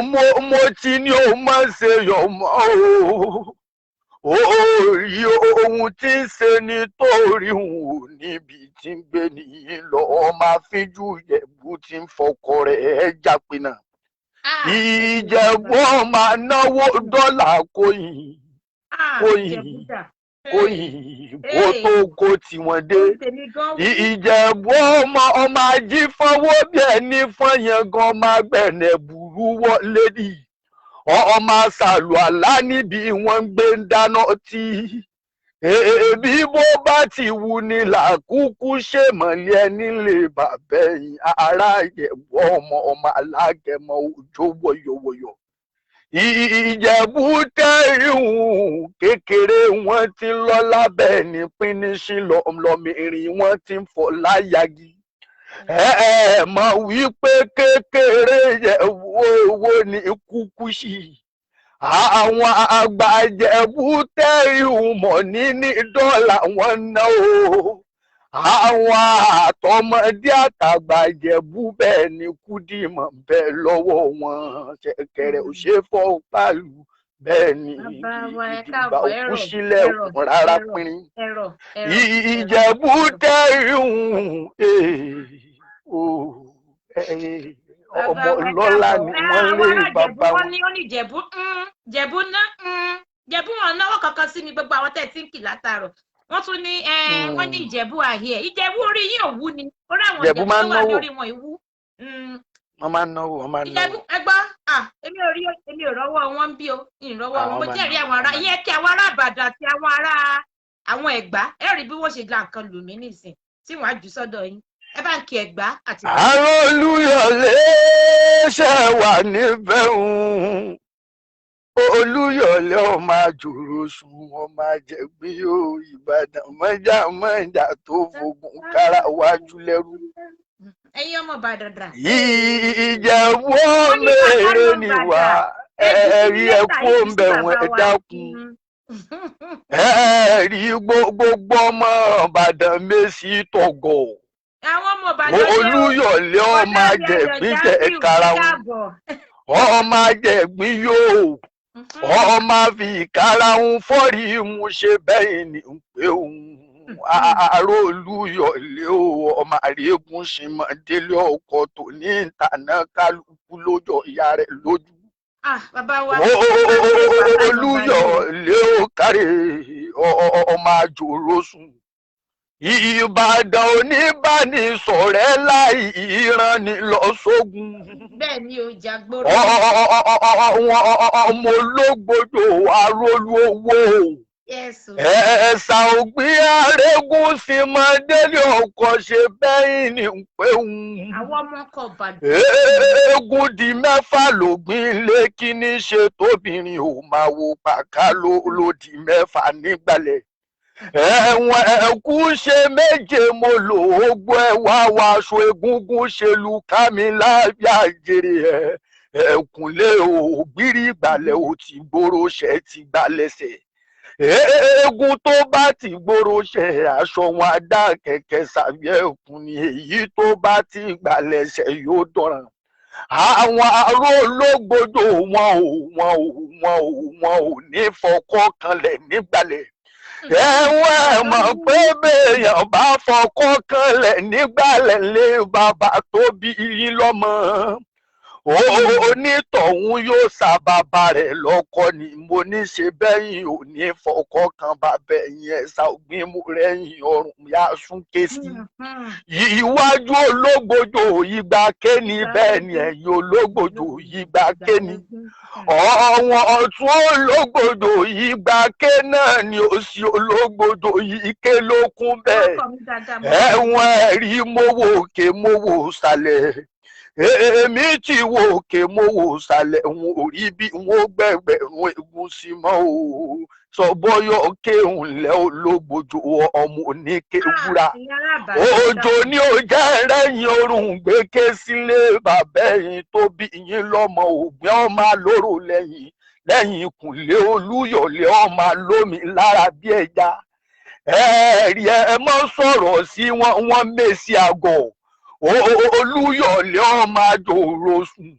mo ti ní o má ṣe yọ̀ mọ́ o. Orí ohun tí ń ṣe ni torí òun ò níbi tí ń gbé nìyí lọ. Ọmọ afínjú Ìjẹ̀bú tí ń fọkọ rẹ̀ jápinà. Ah, ẹ ṣeun Ìjẹ̀bú bàbá. ọmọ náwó dọ́là kóyìn Ah, kóyìn Ìjẹ̀bú dà. kóyìn kó tó kó tiwọn dé. Orí tèmi gan wú. Ìjẹ̀bú ọmọ ọmọ ajífọwọ́ bí ẹni fọyín gan máa gbẹ̀nẹ̀ burú wọlé dì. Ọmọ àṣàlù àlá níbi wọ́n ń gbé ń dáná tí. Èbí bó bá ti wù ní làkúkú ṣèmọ̀lẹ́ ẹni lè bàbá ẹ̀yìn ará Ìjẹ̀bú ọmọ ọmọ alágẹmọ òjò wọ̀yọ̀wọ̀yọ̀. Ìjẹ̀bú tẹ̀ríhùn kékeré wọn ti lọ lábẹ́ ní pínísín lọ́mìnrin wọn ti ń fọ láyàgì. Ẹ ẹ mọ̀ wípé kékeré Ìjẹ̀bú owó ní kúkú sí. Àwọn àgbà Ìjẹ̀bú tẹ́rì mọ̀ ní dọ́là wọn ná o. Àwọn àtọmọdé àtàgbà Ìjẹ̀bú bẹ́ẹ̀ ni kúdìmọ̀ bẹ́ẹ̀ lọ́wọ́ wọn, ṣẹ̀kẹ̀rẹ̀ ò ṣeé fọ́ pàlù, bẹ́ẹ̀ ni Bàbá wa, ẹ ìdìgbà káàbọ̀. òkú Ẹ̀rọ sílẹ̀ ẹ̀rọ kùn rárá ẹ̀rọ pínrín. Ẹ̀rọ ẹ̀rọ ẹ̀rọ Ìjẹ̀bú ẹ̀rọ. tẹ́rì Bàbá ọmọ wa, ẹ lọ́lá káàbọ̀. ni Ẹ wọ́n àwọn lé ará Ìjẹ̀bú bàbá wọ́n wọn. ní ó ní Ìjẹ̀bú, Ìjẹ̀bú ná, Ìjẹ̀bú wọn náwó kankan sí mi. Gbogbo àwọn tẹ̀ tí ń kì látàárọ̀, wọ́n tún ní wọ́n ní Ìjẹ̀bú àhíẹ̀. Ìjẹ̀bú orí yín ò wú ni orí àwọn Ìjẹ̀bú Ìjẹ̀bú máa tó ń wà ní náwó. orí wọn ìwú. Wọ́n máa ń náwó, wọ́n máa ń Ìjẹ̀bú náwó. ẹ gbọ́ à, èmi ò rí, èmi ò rọ́wọ́ wọn bí o, ìrọ́wọ́ wọn. Àwọn Mo máa ń jẹ́rìí náwó, àwọn ará wọ́n máa ń ìyẹn kí àwọn ará Ìbàdàn àti àwọn ará àwọn Ẹ̀gbá. Ẹ rí bí wọ́n ṣe la nǹkan lù mí nísìn tí wọ́n á jù sọ́dọ̀ yín. Ẹ bá ń kí Ẹ̀gbá àti Ìbàdàn. Àrùn Olúyọ̀lé ṣe wà níbẹ̀ ń. Olúyọ̀lé ọmọ àjòrò sùn, ọmọ àjẹgbín yóò Ìbàdàn mọ́jà mọ́jà tó fogun kára wájú lẹ́rú. Ẹ̀yin ọmọ Ìbàdàn dà? Ìjẹ̀bú Wọ́n ní bàbá mèrè lọ ni wá. Ìbàdàn ẹ jù sí Ẹ̀rí lẹ́tà ẹ̀kú yìí sí òǹbẹ̀ wọn, bàbá ẹ wa. dákun. Ẹ̀rí gbogbo ọmọ Ìbàdàn mẹ́sì tọ̀gọ̀. Àwọn ọmọ Ìbàdàn dé o. Olúyọ̀lé ọmọ Bọ́lá mi Ayọ̀ àjẹgbín jẹ́ Jamiu, ẹ karahun. káàbọ̀. Ọmọ àjẹgbín yóò ọmọ fi ìkarahun fọ́rí mu ṣe bẹ́ẹ̀ ni ń pé òun àárò. Olúyọ̀lé o, ọmọ àrígùn sinmọ délé ọkọ tó ní ìtànà kálukú lójọ ìyá rẹ̀ lójú. Ah, bàbá wa, bàbá mi. Olúyọ̀lé o, kárí ọmọ àjòrò sùn. Ìbàdàn oníbánisọ̀rẹ́ láì ìran ni lọ sógun. Bẹ́ẹ̀ ni o, jàgbóró. Àwọn ọmọ ológbòdò arólú owó. Yes o. Ẹ̀ẹ́sà ògbín arégún sí mọ délé ọkọ̀ ṣe bẹ́yìn ní pé ń. Àwọn ọmọ ọkọ Ìbàdàn. Eégún di mẹ́fà lògbín lé kíní ṣe tóbìnrin ò máa wo pàká ló di mẹ́fà nígbàlẹ̀. Ẹ̀wọ̀n ẹ̀kú ṣe méje mo lò ó gbọ́ ẹ wá wá aṣọ egúngún ṣe lu kámi láyà jèrè ẹ̀ ẹ̀kúnlé ògbírí ìgbàlẹ̀ ò ti gbòòrò ṣẹ́ ti gbalẹ̀ṣẹ̀. Eégún tó bá ti gbòòrò ṣe aṣọ wọn á dá kẹ̀kẹ́ sàbí ẹ̀kún ni, èyí tó bá ti gbalẹ̀ṣẹ̀ yóò dọ̀ràn. Àwọn aró ológbòdò wọn ò ní fọkọ́ kanlẹ̀ nígbàlẹ̀. Ẹ̀wọ̀n ẹ̀ mọ̀ pé béèyàn bá fọkọ́ kanlẹ̀ nígbàlẹ̀ lé bàbá tó bí yín lọ́mọ, onítọ̀hún yóò sa bàbá rẹ̀ lọ́kọ ni. Mo ní ṣe bẹ́yìn ò ní fọkọ́ kan bàbá ẹ̀yìn ẹ̀sà ògbín mú rẹ́yìn ọrùn yá sún ké sí iwájú ológbòjò ìgbà kéni, bẹ́ẹ̀ ni ẹ̀yìn ológbòjò ìgbà kéni, ọ̀wọ̀n ọ̀tún ológbòjò ìgbà ké náà ni òsì ológbòjò ike ló kún bẹ́ẹ̀. Orúkọ mi dáadáa mo. Ẹ̀wọ̀n ẹ̀rí mo wò òkè, mo wò sàlẹ̀, èmi tí wo òkè, mo wò sàlẹ̀, n ò rí bí n ó gbẹgbẹ̀rún egun sí mọ́ o. Sọ bọ́yọ̀ kéhùn lẹ́ ológbòjò ọmọ oníke wúrà. Ah, ẹ̀yin ará Ìbàdàn Òjò ní ó jẹ́ rẹ́yìn orun gbèké sílé bàbá ẹ̀yìn tó bí yín lọ́mọ. Ògbìn ọmọ alóró lẹ́yìn lẹ́yìn ìkùnlé Olúyọ̀lé ọmọ alómi lára bí ẹja. Ẹ̀ẹ́rì ẹ mọ́ sọ̀rọ̀ sí wọn, wọ́n mèsì àgọ̀. Olúyọ̀lé ọmọ àjòrò sùn.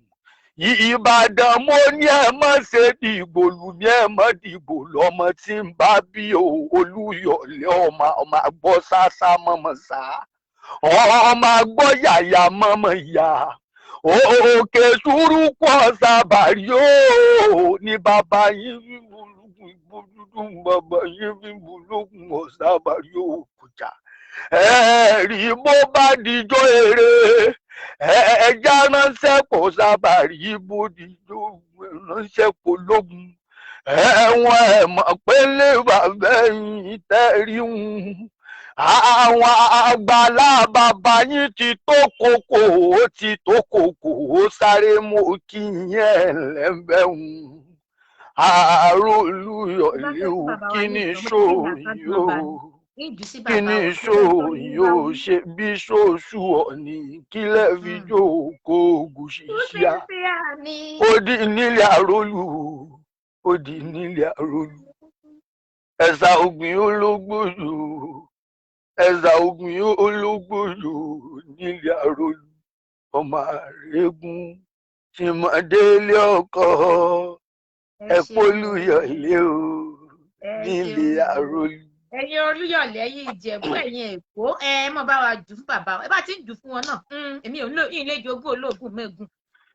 Ìbàdàn mo ní ẹ mọ́ ṣe dìgbò lù mí, ẹ mọ́ dìgbò lọ́mọ tí ń bá bí o. Olúyọ̀lé ọmọ àgbọ̀ sásá mọ̀mọ́ sá, ọmọ àgbọ̀ yàyà mọ̀mọ́ yà, òkè sùúrùkù ọ̀sàbàrí o ní bàbá yín fi bulùkùn ìbòdúdú, bàbá yín fi bulùkùn ọ̀sàbàrí o kùjà. Ẹ̀ẹ́rì bó bá dijọ́ eré ẹja ránṣẹ́ kò sábàrí, bó dijọ́ ránṣẹ́ kò lógun. Ẹ̀wọ̀n ẹ̀ mọ̀ pé lè bàbá yín tẹ́rí ń àwọn àgbàlá bàbá yín ti tó kókó, ó ti tó kókó, ó sáré mú kí yẹn lẹ́bẹ̀ẹ́ àárò Olúyọ̀lé o. Kí ni ṣó yóò kí ni ṣó yóò ṣe bí ṣóṣù ọ̀nì kílẹ̀ fi jó kó gùsì ṣíà ó di nílẹ̀ àrólù. Ó di nílé Àrólú. Ẹ̀sà ògbìn ológbòlò, ẹ̀sà ògbìn ológbòlò nílé Àrólú. Ọmọ àrégún tí mo délé ọkọ, Ẹ ẹ ṣeun. pólúyọ̀lé o Ẹ nílé ṣeun. Àrólú. Ẹ̀yin Olúyọ̀lé, ẹ̀yin Ìjẹ̀bú, ẹ̀yin Èkó, ẹ mọ̀ bá wa jù fún bàbá wa. Ẹ bá ti ń jù fún wọn náà, èmi ò ní ilé jogún olóògùn mẹ́gun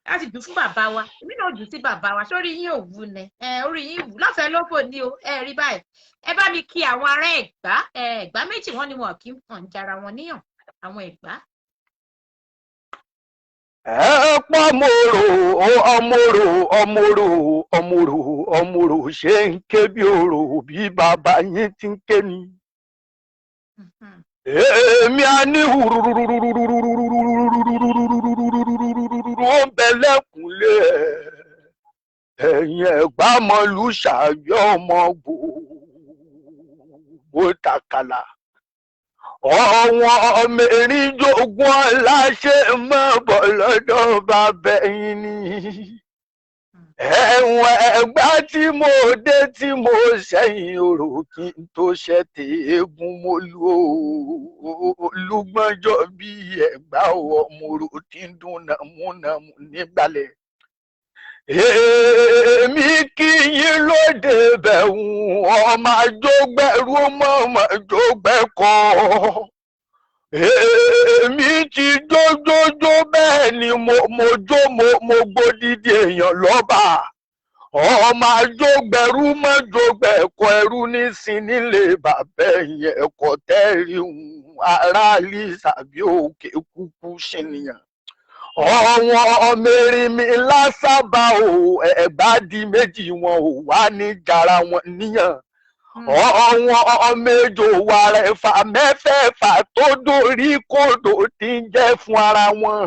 láti jù fún bàbá wa. Èmi náà jù sí bàbá wa. Sórí yín ò wú ni, ẹ orí yín wù lọ́fẹ̀ẹ́ lófò ni o. Ẹ rí báyìí, ẹ bá mi kí àwọn ará Ẹ̀gbá. Ẹ̀gbá méjì wọn ni wọn kì í kàn jara wọn níyàn, àwọn Ẹ̀gbá. Ẹ pọ́ mòrò ọmọrò ọmọrò ọmọrò ọmọrò ṣe ń ké bí òrò bí bàbá yín ti ń ké ni. Èmi á ní hùrùrùrùrùrùrùrùrùrùrùrùrùrùrùrùrùrùrù ó ń bẹ lẹ́kùnlé ẹ̀. Ẹ̀yin Ẹ̀gbá mọ̀lú ṣàyọ̀ ọmọ gbòògbò tàkàlà. Ọ̀wọ́n ọmọ erin jogún ọ̀la ṣe mọ́ bọ̀ lọ́dọ̀ bàbá ẹ̀yin ni. Ẹ̀wọ̀n Ẹ̀gbá tí mo dé tí mo sẹ́yìn orò kí n tó ṣẹ̀tẹ̀ eégún mo lu olúgbọ́njọ́ bí Ẹ̀gbá ọmọ orò tí ń dún nàmúnàmú nígbàlẹ̀. Èmi kí yín lóde bẹ̀rùn ọmọ àjọgbẹ̀rú mọ̀mọ́ àjọgbẹ̀kọ́. Èmi ti jójójó bẹ́ẹ̀ ni mo jó mo gbódìdí èèyàn lọ́ba. Ọmọ àjọgbẹ̀rú mọ́jọgbẹ̀kọ́ ẹrú nísìn nílé bàbá ẹ̀yìn ẹ̀kọ́ tẹ́rì aráàlú sàbí òkè kúkú ṣènìyàn. Ọ̀wọ́n mẹ́rin lásàbà o, Ẹ̀gbá di méjì wọn ò wá ní jara wọn níyàn. Ọ̀wọ́n méjò wàrà ẹ̀fà mẹ́fẹ̀ẹ̀fà tó dórí kodò tí ń jẹ́ fún ara wọn.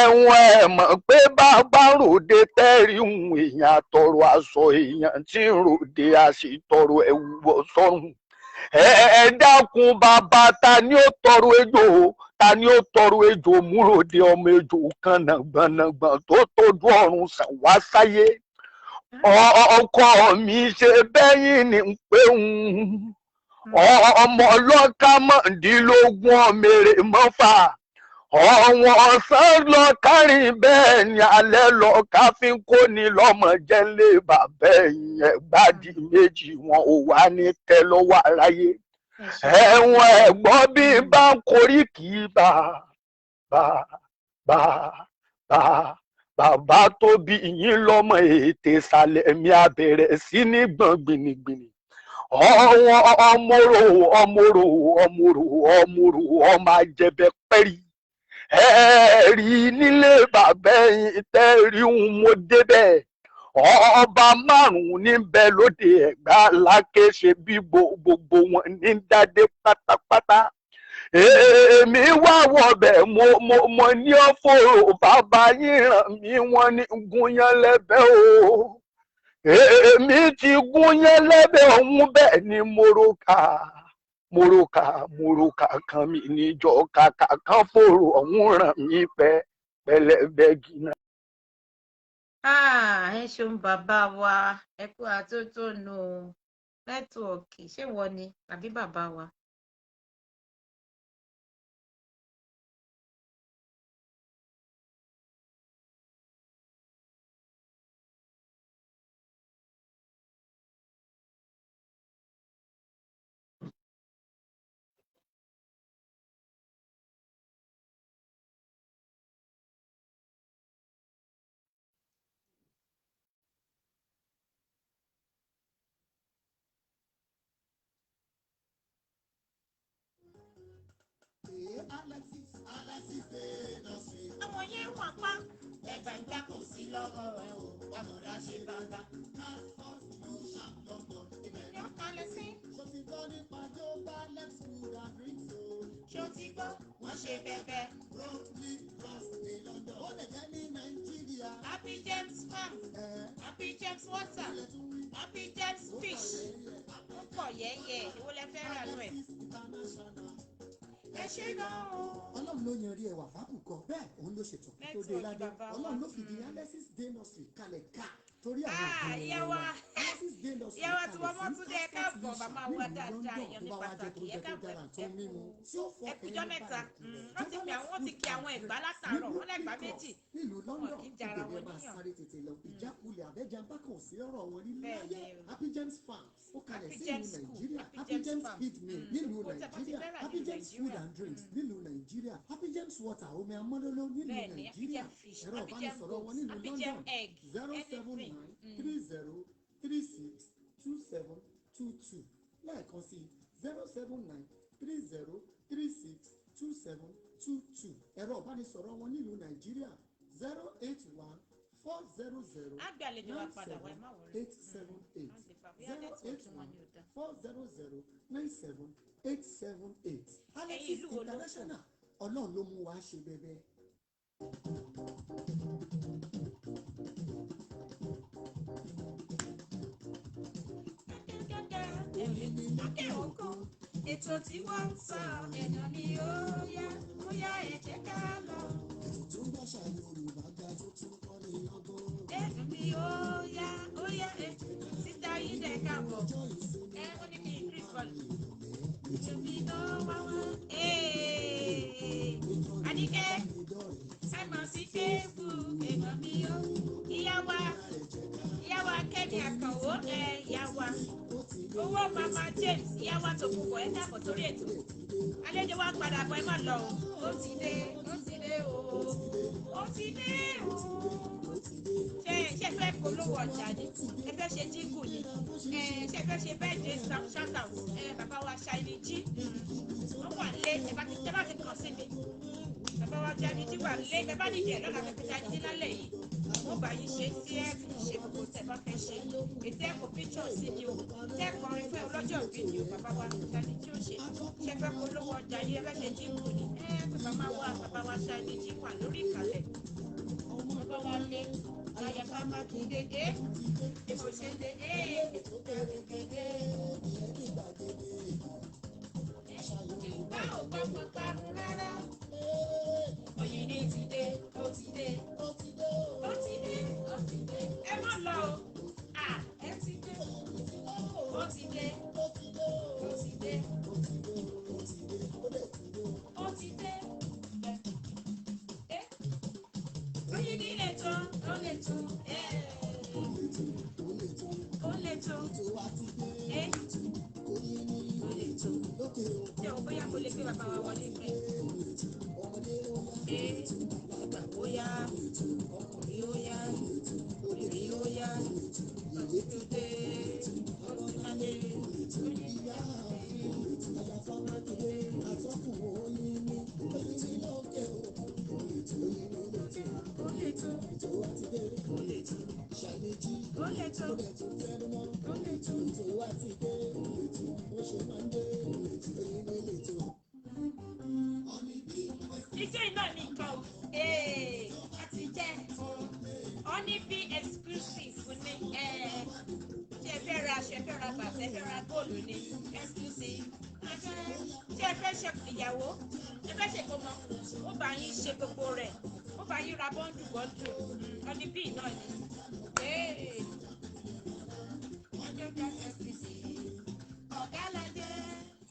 Ẹ̀wọ̀n ẹ̀ mọ̀ pé bàbá ròde tẹ́rì ń èèyàn àtọ̀rọ̀ aṣọ èèyàn tí ń ròde àṣetọ̀rọ̀ ẹ̀wù sọ́run. Ẹ dákun bàbá, ta ni ó tọrọ ejò? Ta ni ó tọrọ ejò múròde ọmọ ejò kan nàgbọ̀nàgbọ̀n tó tójú ọ̀run sàn wá sáyé? Ọkọ mi ṣe bẹ́yìn ní pé ń ọmọ ọlọ́ka mọ̀ndínlógún ọmọ èrè mọ́fà. Ọ̀wọ́n ọ̀sán lọ kárìn bẹ́ẹ̀ ni alẹ́ lọ káfí kó ní lọ́mọ jẹ́lé bàbá ẹ̀yìn Ẹ̀gbá di méjì wọn ò wá ní tẹ́ lọ́wọ́ aráyé. Ẹ̀wọ̀n ẹ̀gbọ́n bí bá ń korí kì í bá bá bá bá bàbá tó bí yín lọ́mọ ètè ìsàlẹ̀ mi àbẹ̀rẹ̀ sí ní gbọ̀n gbìnìgbìnì. Ọ̀wọ́n ọmọrò ọmọrò ọmọrò ọmọrò ọmọ ajẹbẹ pẹ́rì. Ẹ̀rí nílé bàbá ẹ̀yìn tẹ́rí ń mo débẹ̀. Ọba márùn-ún níbẹ̀ lóde Ẹ̀gbá Láké ṣe bí gbogbo wọn ní dádé pátápátá. Èmi wá wọbẹ̀ mo ní ọ̀fọ̀rọ̀ bàbá yín ràn mí wọ́n ní gúnyán lẹ́bẹ̀ o. Èmi ti gúnyán lẹ́bẹ̀ ọ̀hún bẹ́ẹ̀ ni mo roka moroka kan mi níjọ kàkà kan fòrò ọ̀hún ràn mí pẹ́ pẹlẹbẹ gíná. Ẹ ṣeun bàbá wa, ẹ kú àtótónu. Nẹ́tíwọ̀kì ṣé wọ ni àbí bàbá wa? Àwọn yẹn wà pa ẹgbàgbà kò sí lọ́wọ́ ẹ o, àmọ̀dá ṣe bàbá. Yọ kalẹ̀ sí. Ṣó ti gbọ́? Wọ́n ṣe bẹ́bẹ́. Happy James Farm, Happy James Water, Happy James Fish. Ó pọ̀ yẹ́yẹ́, èwo lẹ fẹ́ rà nù ẹ̀? Ẹ ṣé gan o. Ọlọ́run ló yan rí ẹwà fákùkọ, bẹ́ẹ̀ òun ló ṣètò tó dé ládé. Ọlọ́run ló fìdí Alexis Day Nursery kalẹ̀ ká. Torí àwọn Ah, òbí ìyá wọn wa. wa. Alexis Day lọ Ìyá wa sùn tí wọ́n mọ́ kalẹ̀ tún sí dé, ẹ Passport káàbọ̀, Lisha màmá wa nílùú dáadáa, London. èèyàn Tó mi bá wá jẹ́ pàtàkì, tó ẹ jẹ́ tó káàbọ̀, dára tó ẹ ń mímu kú tí ó fọ ẹ kújọ́ ẹyin mẹ́ta. balẹ̀ kúlẹ̀. Wọ́n ti pè àwọn, wọ́n ti kí àwọn Ẹ̀gbá látàárọ̀, wọ́n lẹ́gbàá méjì. Nílùú Wọn London, kì í jara ibẹ̀ ni wọn ẹ máa níyàn. sáré tètè lọ. Ìjákulẹ̀ àbẹ́jàmbá kan ò sí lọ́rọ̀ wọn ní Bẹ́ẹ̀ láyé. ni o. Happy James Farms ó kalẹ̀ Happy sí ìlú James School, Nàìjíríà. Happy Happy James James Farm. Feed Mill nílùú Gbogbo tí a bá ti Nàìjíríà. fẹ́ rà Happy nílùú James Food Nàìjíríà. and Drinks nílùú Nàìjíríà. Happy James Water omi amọ́lóló nílùú Bẹ́ẹ̀ ni, Happy Nàìjíríà. James Fish, Ẹ̀rọ Happy James ìbánisọ̀rọ̀ Goat, wọn nílùú Happy London James Egg, zero seven anything. nine 30362722, lẹ́ẹ̀kan sí 07930362722. Ẹ̀rọ ìbánisọ̀rọ̀ wọn nílùú Nàìjíríà 081 400 Á gbé àlejò wa nine padà wá, ẹ seven má worry. eight seven eight Á gbé pa, bóyá zero network eight wọn one ni ò dáa. 400 97878. Ẹ̀yin Alexis ìlú wo ló kù? International, Ọlọ́run ló mú wa ṣe bẹbẹ. Lókè òkun, ètò tí wọ́n ń sọ ẹ̀nà ni ó yá, ó yá ẹ jẹ́ ká lọ. Ètò tó ń gbàṣà Yorùbá ga tó tún kọ́ ní ọgbọ́n. Ẹ̀nà ni ó yá, ó yá ẹ síta yìí dẹ̀ káàbọ̀. Ọjọ́ ìsinmi Ẹ ó ní kí n increase volume. ìrọ̀lẹ́. Ètò mi ló wá wá. Ee, Àníkẹ́, Simon sí Facebook, ẹ̀nà mi ó. Ìyá wa, ìyá wa Kẹ́mi Àkànwó, ẹ ìyá wa. Owó Mama James, ìyá wa Tòkunbọ̀, ẹ káàbọ̀ sórí ètò. Àlejò wa padà bọ̀, ẹ má lọ o. Ó ti dé, ó ti dé o. Ó ti dé o. Ṣé ṣé fẹ́ polówó ọjà ni? Ẹ fẹ́ ṣe jíngù ni? Ẹ ṣé fẹ́ ṣe birthday shout out? Ẹ bàbá wa Ṣáìní Jí. Wọ́n wà lé ẹ bá ti ẹ bá ti kàn sí mi. Bàbá wa Ṣáìní Jí wà lé ẹ bá nìjẹ́ lọ́la fẹ́ Ṣáìní Jí lálẹ́ yìí. Wọ́n bá yín ṣe tí ẹ fi ṣe gbogbo tẹ̀ bá fẹ́ ṣe. Ètò ẹ̀kọ́ píṣọ̀ sí ni o. Tẹ́ kọrin fún ẹ lọ́jọ́ ìbí ni o. Bàbá wa Ṣáìní Jí ó ṣe. Ṣé fẹ́ polówó ọjà yìí? Ẹ fẹ́ ṣe jíngù ni? Ẹ pé bàbá wa bàbá wa Ṣáìní Jí wà lórí ìkàlẹ̀. Bàbá wa lé ayẹ̀fà Mákindé dé. Èbò ṣe dé dé. Ìgbà ò gbọ́dọ̀ parun rárá. Òyìnbí ti dé, ó ti dé, ó ti dé, ó ti dé. Ẹ má lọ o. À ẹ ti dé. Ó ti dé, ó ti dé, ó ti dé. Ẹ Òyìnbí lè tó, ó lè tó, ẹ ó lè tó, ẹ ó lè tó. Ṣé o bóyá mo lè gbé bàbá wa wọlé pẹ́? Ẹ ìgbà ó yá, ọkùnrin ó yá, obìnrin ó yá, ó ti dé, ó ti má dé, ó lè tó, ó lè tó, ó lè tó, ó lè tó. Iṣẹ́ iná ní nǹkan o. Ee, a ti jẹ́ Honeybee exclusive ní ẹ̀ ṣé ẹ fẹ́ ra aṣọ, ẹ fẹ́ ra bàtà, ẹ fẹ́ ra góòlù ní exclusive. Ṣé ẹ fẹ́ ṣe ìyàwó? Ẹ fẹ́ ṣe ìkómọ? Ó bá yín ṣe gbogbo rẹ̀. Ó bá yín ra bọ́ńdù bọ́ńdù. Honeybee náà ni. Ee. Ọjọ́ kan exclusive. Ọ̀gá la jẹ́.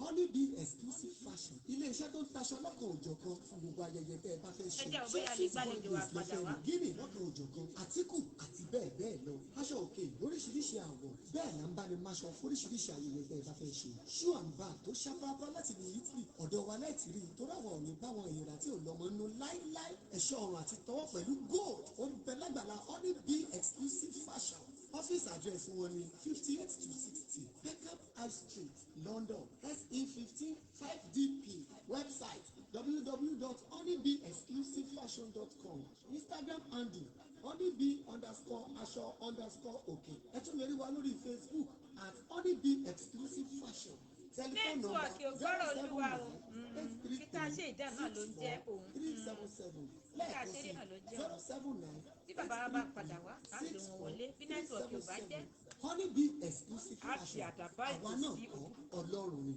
Honeybee Exclusive Fashion, ilé-iṣẹ́ tó ń taṣọ lọ́kàn òjọ̀kan fún gbogbo ayẹyẹ tẹ́ ẹ bá fẹ́ ṣe. Ẹ jẹ́ ò bóyá lè gbàlejò wa padà wá. Gíní lọ́kàn òjọ̀kan, àtíkù àti bẹ́ẹ̀ bẹ́ẹ̀ lọ. Aṣọ òkè lóríṣiríṣi àwọ̀, bẹ́ẹ̀ là ń bá ní máṣọ fóríṣiríṣi ayẹyẹ tẹ́ ẹ bá fẹ́ ṣe. Shoe and bag tó ṣáfáfá láti ní Italy, ọ̀dọ̀ wa láì tí rí i torí àwọn òní báwọn èèrà tí ò lọ́mọ nínú láíláí. Ẹ̀ṣọ́ ọrùn àti tọwọ́ pẹ̀lú gold ó ń bẹ lágbàlá Honeybee Exclusive Fashion. Office address wọn ni 58 to 60 Peckham High Street, London, SE 15 5DP. Website www.honeybeeexclusivefashion.com. Instagram handle honeybee_aṣọ_òkè. Ẹ tún lè rí wa lórí Facebook @honeybeeexclusivefashion. Telephone number Nẹ́tíwọ̀kì ò gbọ́rọ̀ olúwa o. Títà ṣe ìdá náà ló ń jẹ́ òun. 377. Títà Lẹ́ẹ̀kan ṣe sí náà ló ń jẹ́ zero òun. seven nine Tí bàbá wa bá padà wá, á lò wọ́n wọlé. Bí nẹ́tíwọ̀kì ò bá jẹ́, Honeybee Exclusive á fi Fashion. àdàbà Àwa ètò náà sí kọ́, Ọlọ́run ni.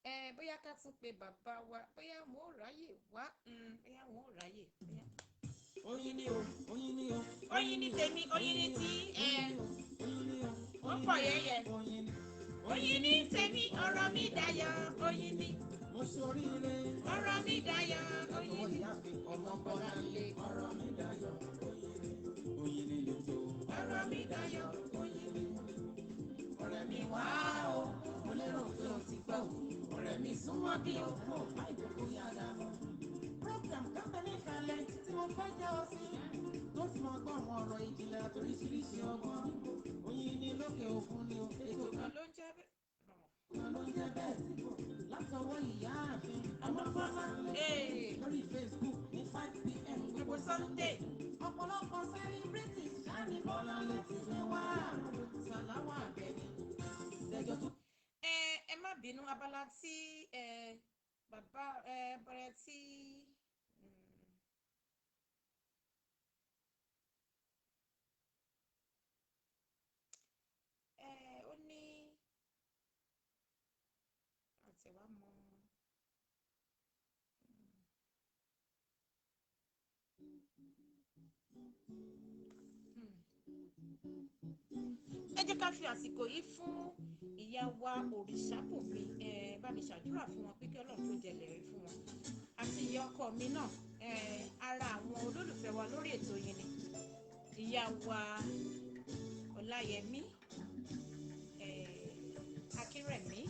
Ẹ bóyá ká tún pe bàbá wa, bóyá wọn ò ráyè wá, bóyá wọn ò ráyè, bóyá. Oyin ni o, oyin ni o, Oyin ní tèmi, oyin ní tí ẹ. Ó pọ̀ yẹ́yẹ́. Oyin ní tèmi, ọ̀rọ̀ mi dayọ̀, oyin ní. Mo ṣoríire. Ọ̀rọ̀ mi dayọ̀, oyin ní. Ìyá mi ọmọ Bọ́lá lé. Ọ̀rọ̀ mi dayọ̀, oyin ní. Oyin ní lètò. Ọ̀rọ̀ mi dayọ̀, oyin ní. Ọ̀rẹ́ mi wá o, mo lérò pé o ti gbọ́ o. Ọ̀rẹ́ mi súnmọ́ bí o kò bá ìkókó yára mọ́. Program company kalẹ̀ tí mo fẹ́ jẹ́ ọ sí. Tó ti mọ gbọ́ àwọn ọ̀rọ̀ ìjìnlẹ̀ àtoríṣiríṣi ọgbọ́n. Oyin ní lókè òkun ni o. Ètò Kan ló ń jẹ́ bẹ́ẹ̀. kan ló ń jẹ́ bẹ́ẹ̀ síbò. Látọwọ́ ìyáàfin ọmọ Bọ́lá lé. Lórí Facebook ní 5 p.m. Gbogbo Sunday. Ọ̀pọ̀lọpọ̀ celebrities ṣáà ní Bọ́lá lè ti gbé wá. Sàláwà Àbẹ̀ní. Lẹ́jọ́ tó Ẹ má bínú, abala tí ẹ bàbá ẹ bẹ̀rẹ̀ tí ẹ ó ní àtẹ̀wá mọ. Ẹ jẹ́ ká fi àsìkò yìí fún ìyá wa Òrìṣàbùnmi, ẹ bá mi ṣàdúrà fún wọn pé kí Ọlọ́run tó jẹlẹ̀ rí fún wọn, àti ìyá ọkọ mi náà, ẹ ara àwọn olólùfẹ́ wa lórí ètò yìí ni ìyá wa Ọláyẹmí ẹ Akínrẹ̀mí.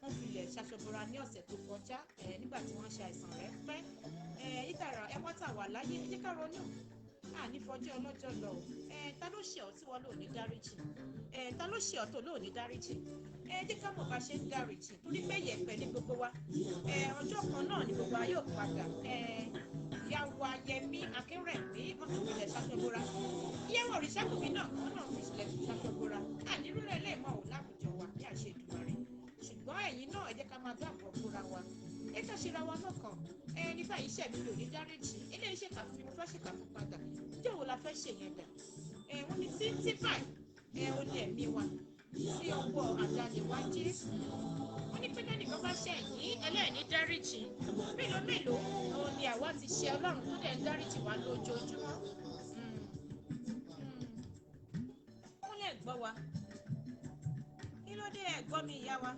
Wọ́n filẹ̀ ṣaṣọbora ní ọ̀sẹ̀ tó kọjá ẹ nígbà tí wọ́n ṣe àìsàn rẹ̀ pẹ́ ẹ ìtara ẹ wọ́n tà wà láyé. Ẹ jẹ́ ká ronú, àní fọjọ́ ọlọ́jọ́ lọ o. Ẹ ta ló ṣe ọ́ tí wọ́n lò ní dáríjì? Ẹ ta ló ṣe ọ́ tó lò ní dáríjì? Ẹ jẹ́ ká mọ̀ bá ṣe ń dáríjì, torí pé yẹ̀pẹ̀ ní gbogbo wa. Ẹ ọjọ́ kan náà ni gbogbo wa yóò padà. Ẹ ìyá wa Yẹmí Akínrẹ̀mí wọ́n ti filẹ̀ ṣaṣọbora, ìyàwó Òrìṣàbùnmi náà wọ́n náà fi filẹ̀ ṣaṣọbora. Àní rírẹ̀ lẹ́ẹ̀mọ́ ò láwùjọ wa bí àṣẹ Èdùmàrè, ṣùgbọ́n ẹ̀yin náà ẹ jẹ́ ká máa dáàbò bóra wa, ẹ ká ṣe ra wa lọ́kàn. Ẹ ní báyìí ṣẹ̀ mi lò ní dáríjì, eléyìí ṣèkà fún mi, mo fẹ́ ṣèkà fún padà, ǹjẹ́ wo la fẹ́ ṣe yẹn dà? Ẹ wọ́n ní tí tí báyìí ẹ ó ní ẹ̀mí wa sí ọwọ́ àdániwá Jésù. Wọ́n ní pé tẹ́nìkan bá ṣẹ̀ yín ẹlẹ́ẹ̀ní dáríjì, mélòó mélòó òun ni àwa ti ṣe Ọlọ́run tó dẹ̀ ń dáríjì wa lójoojúmọ́. Wọ́n lè gbọ́ wa, kí ló dé ẹ gbọ́ mi ìyá wa?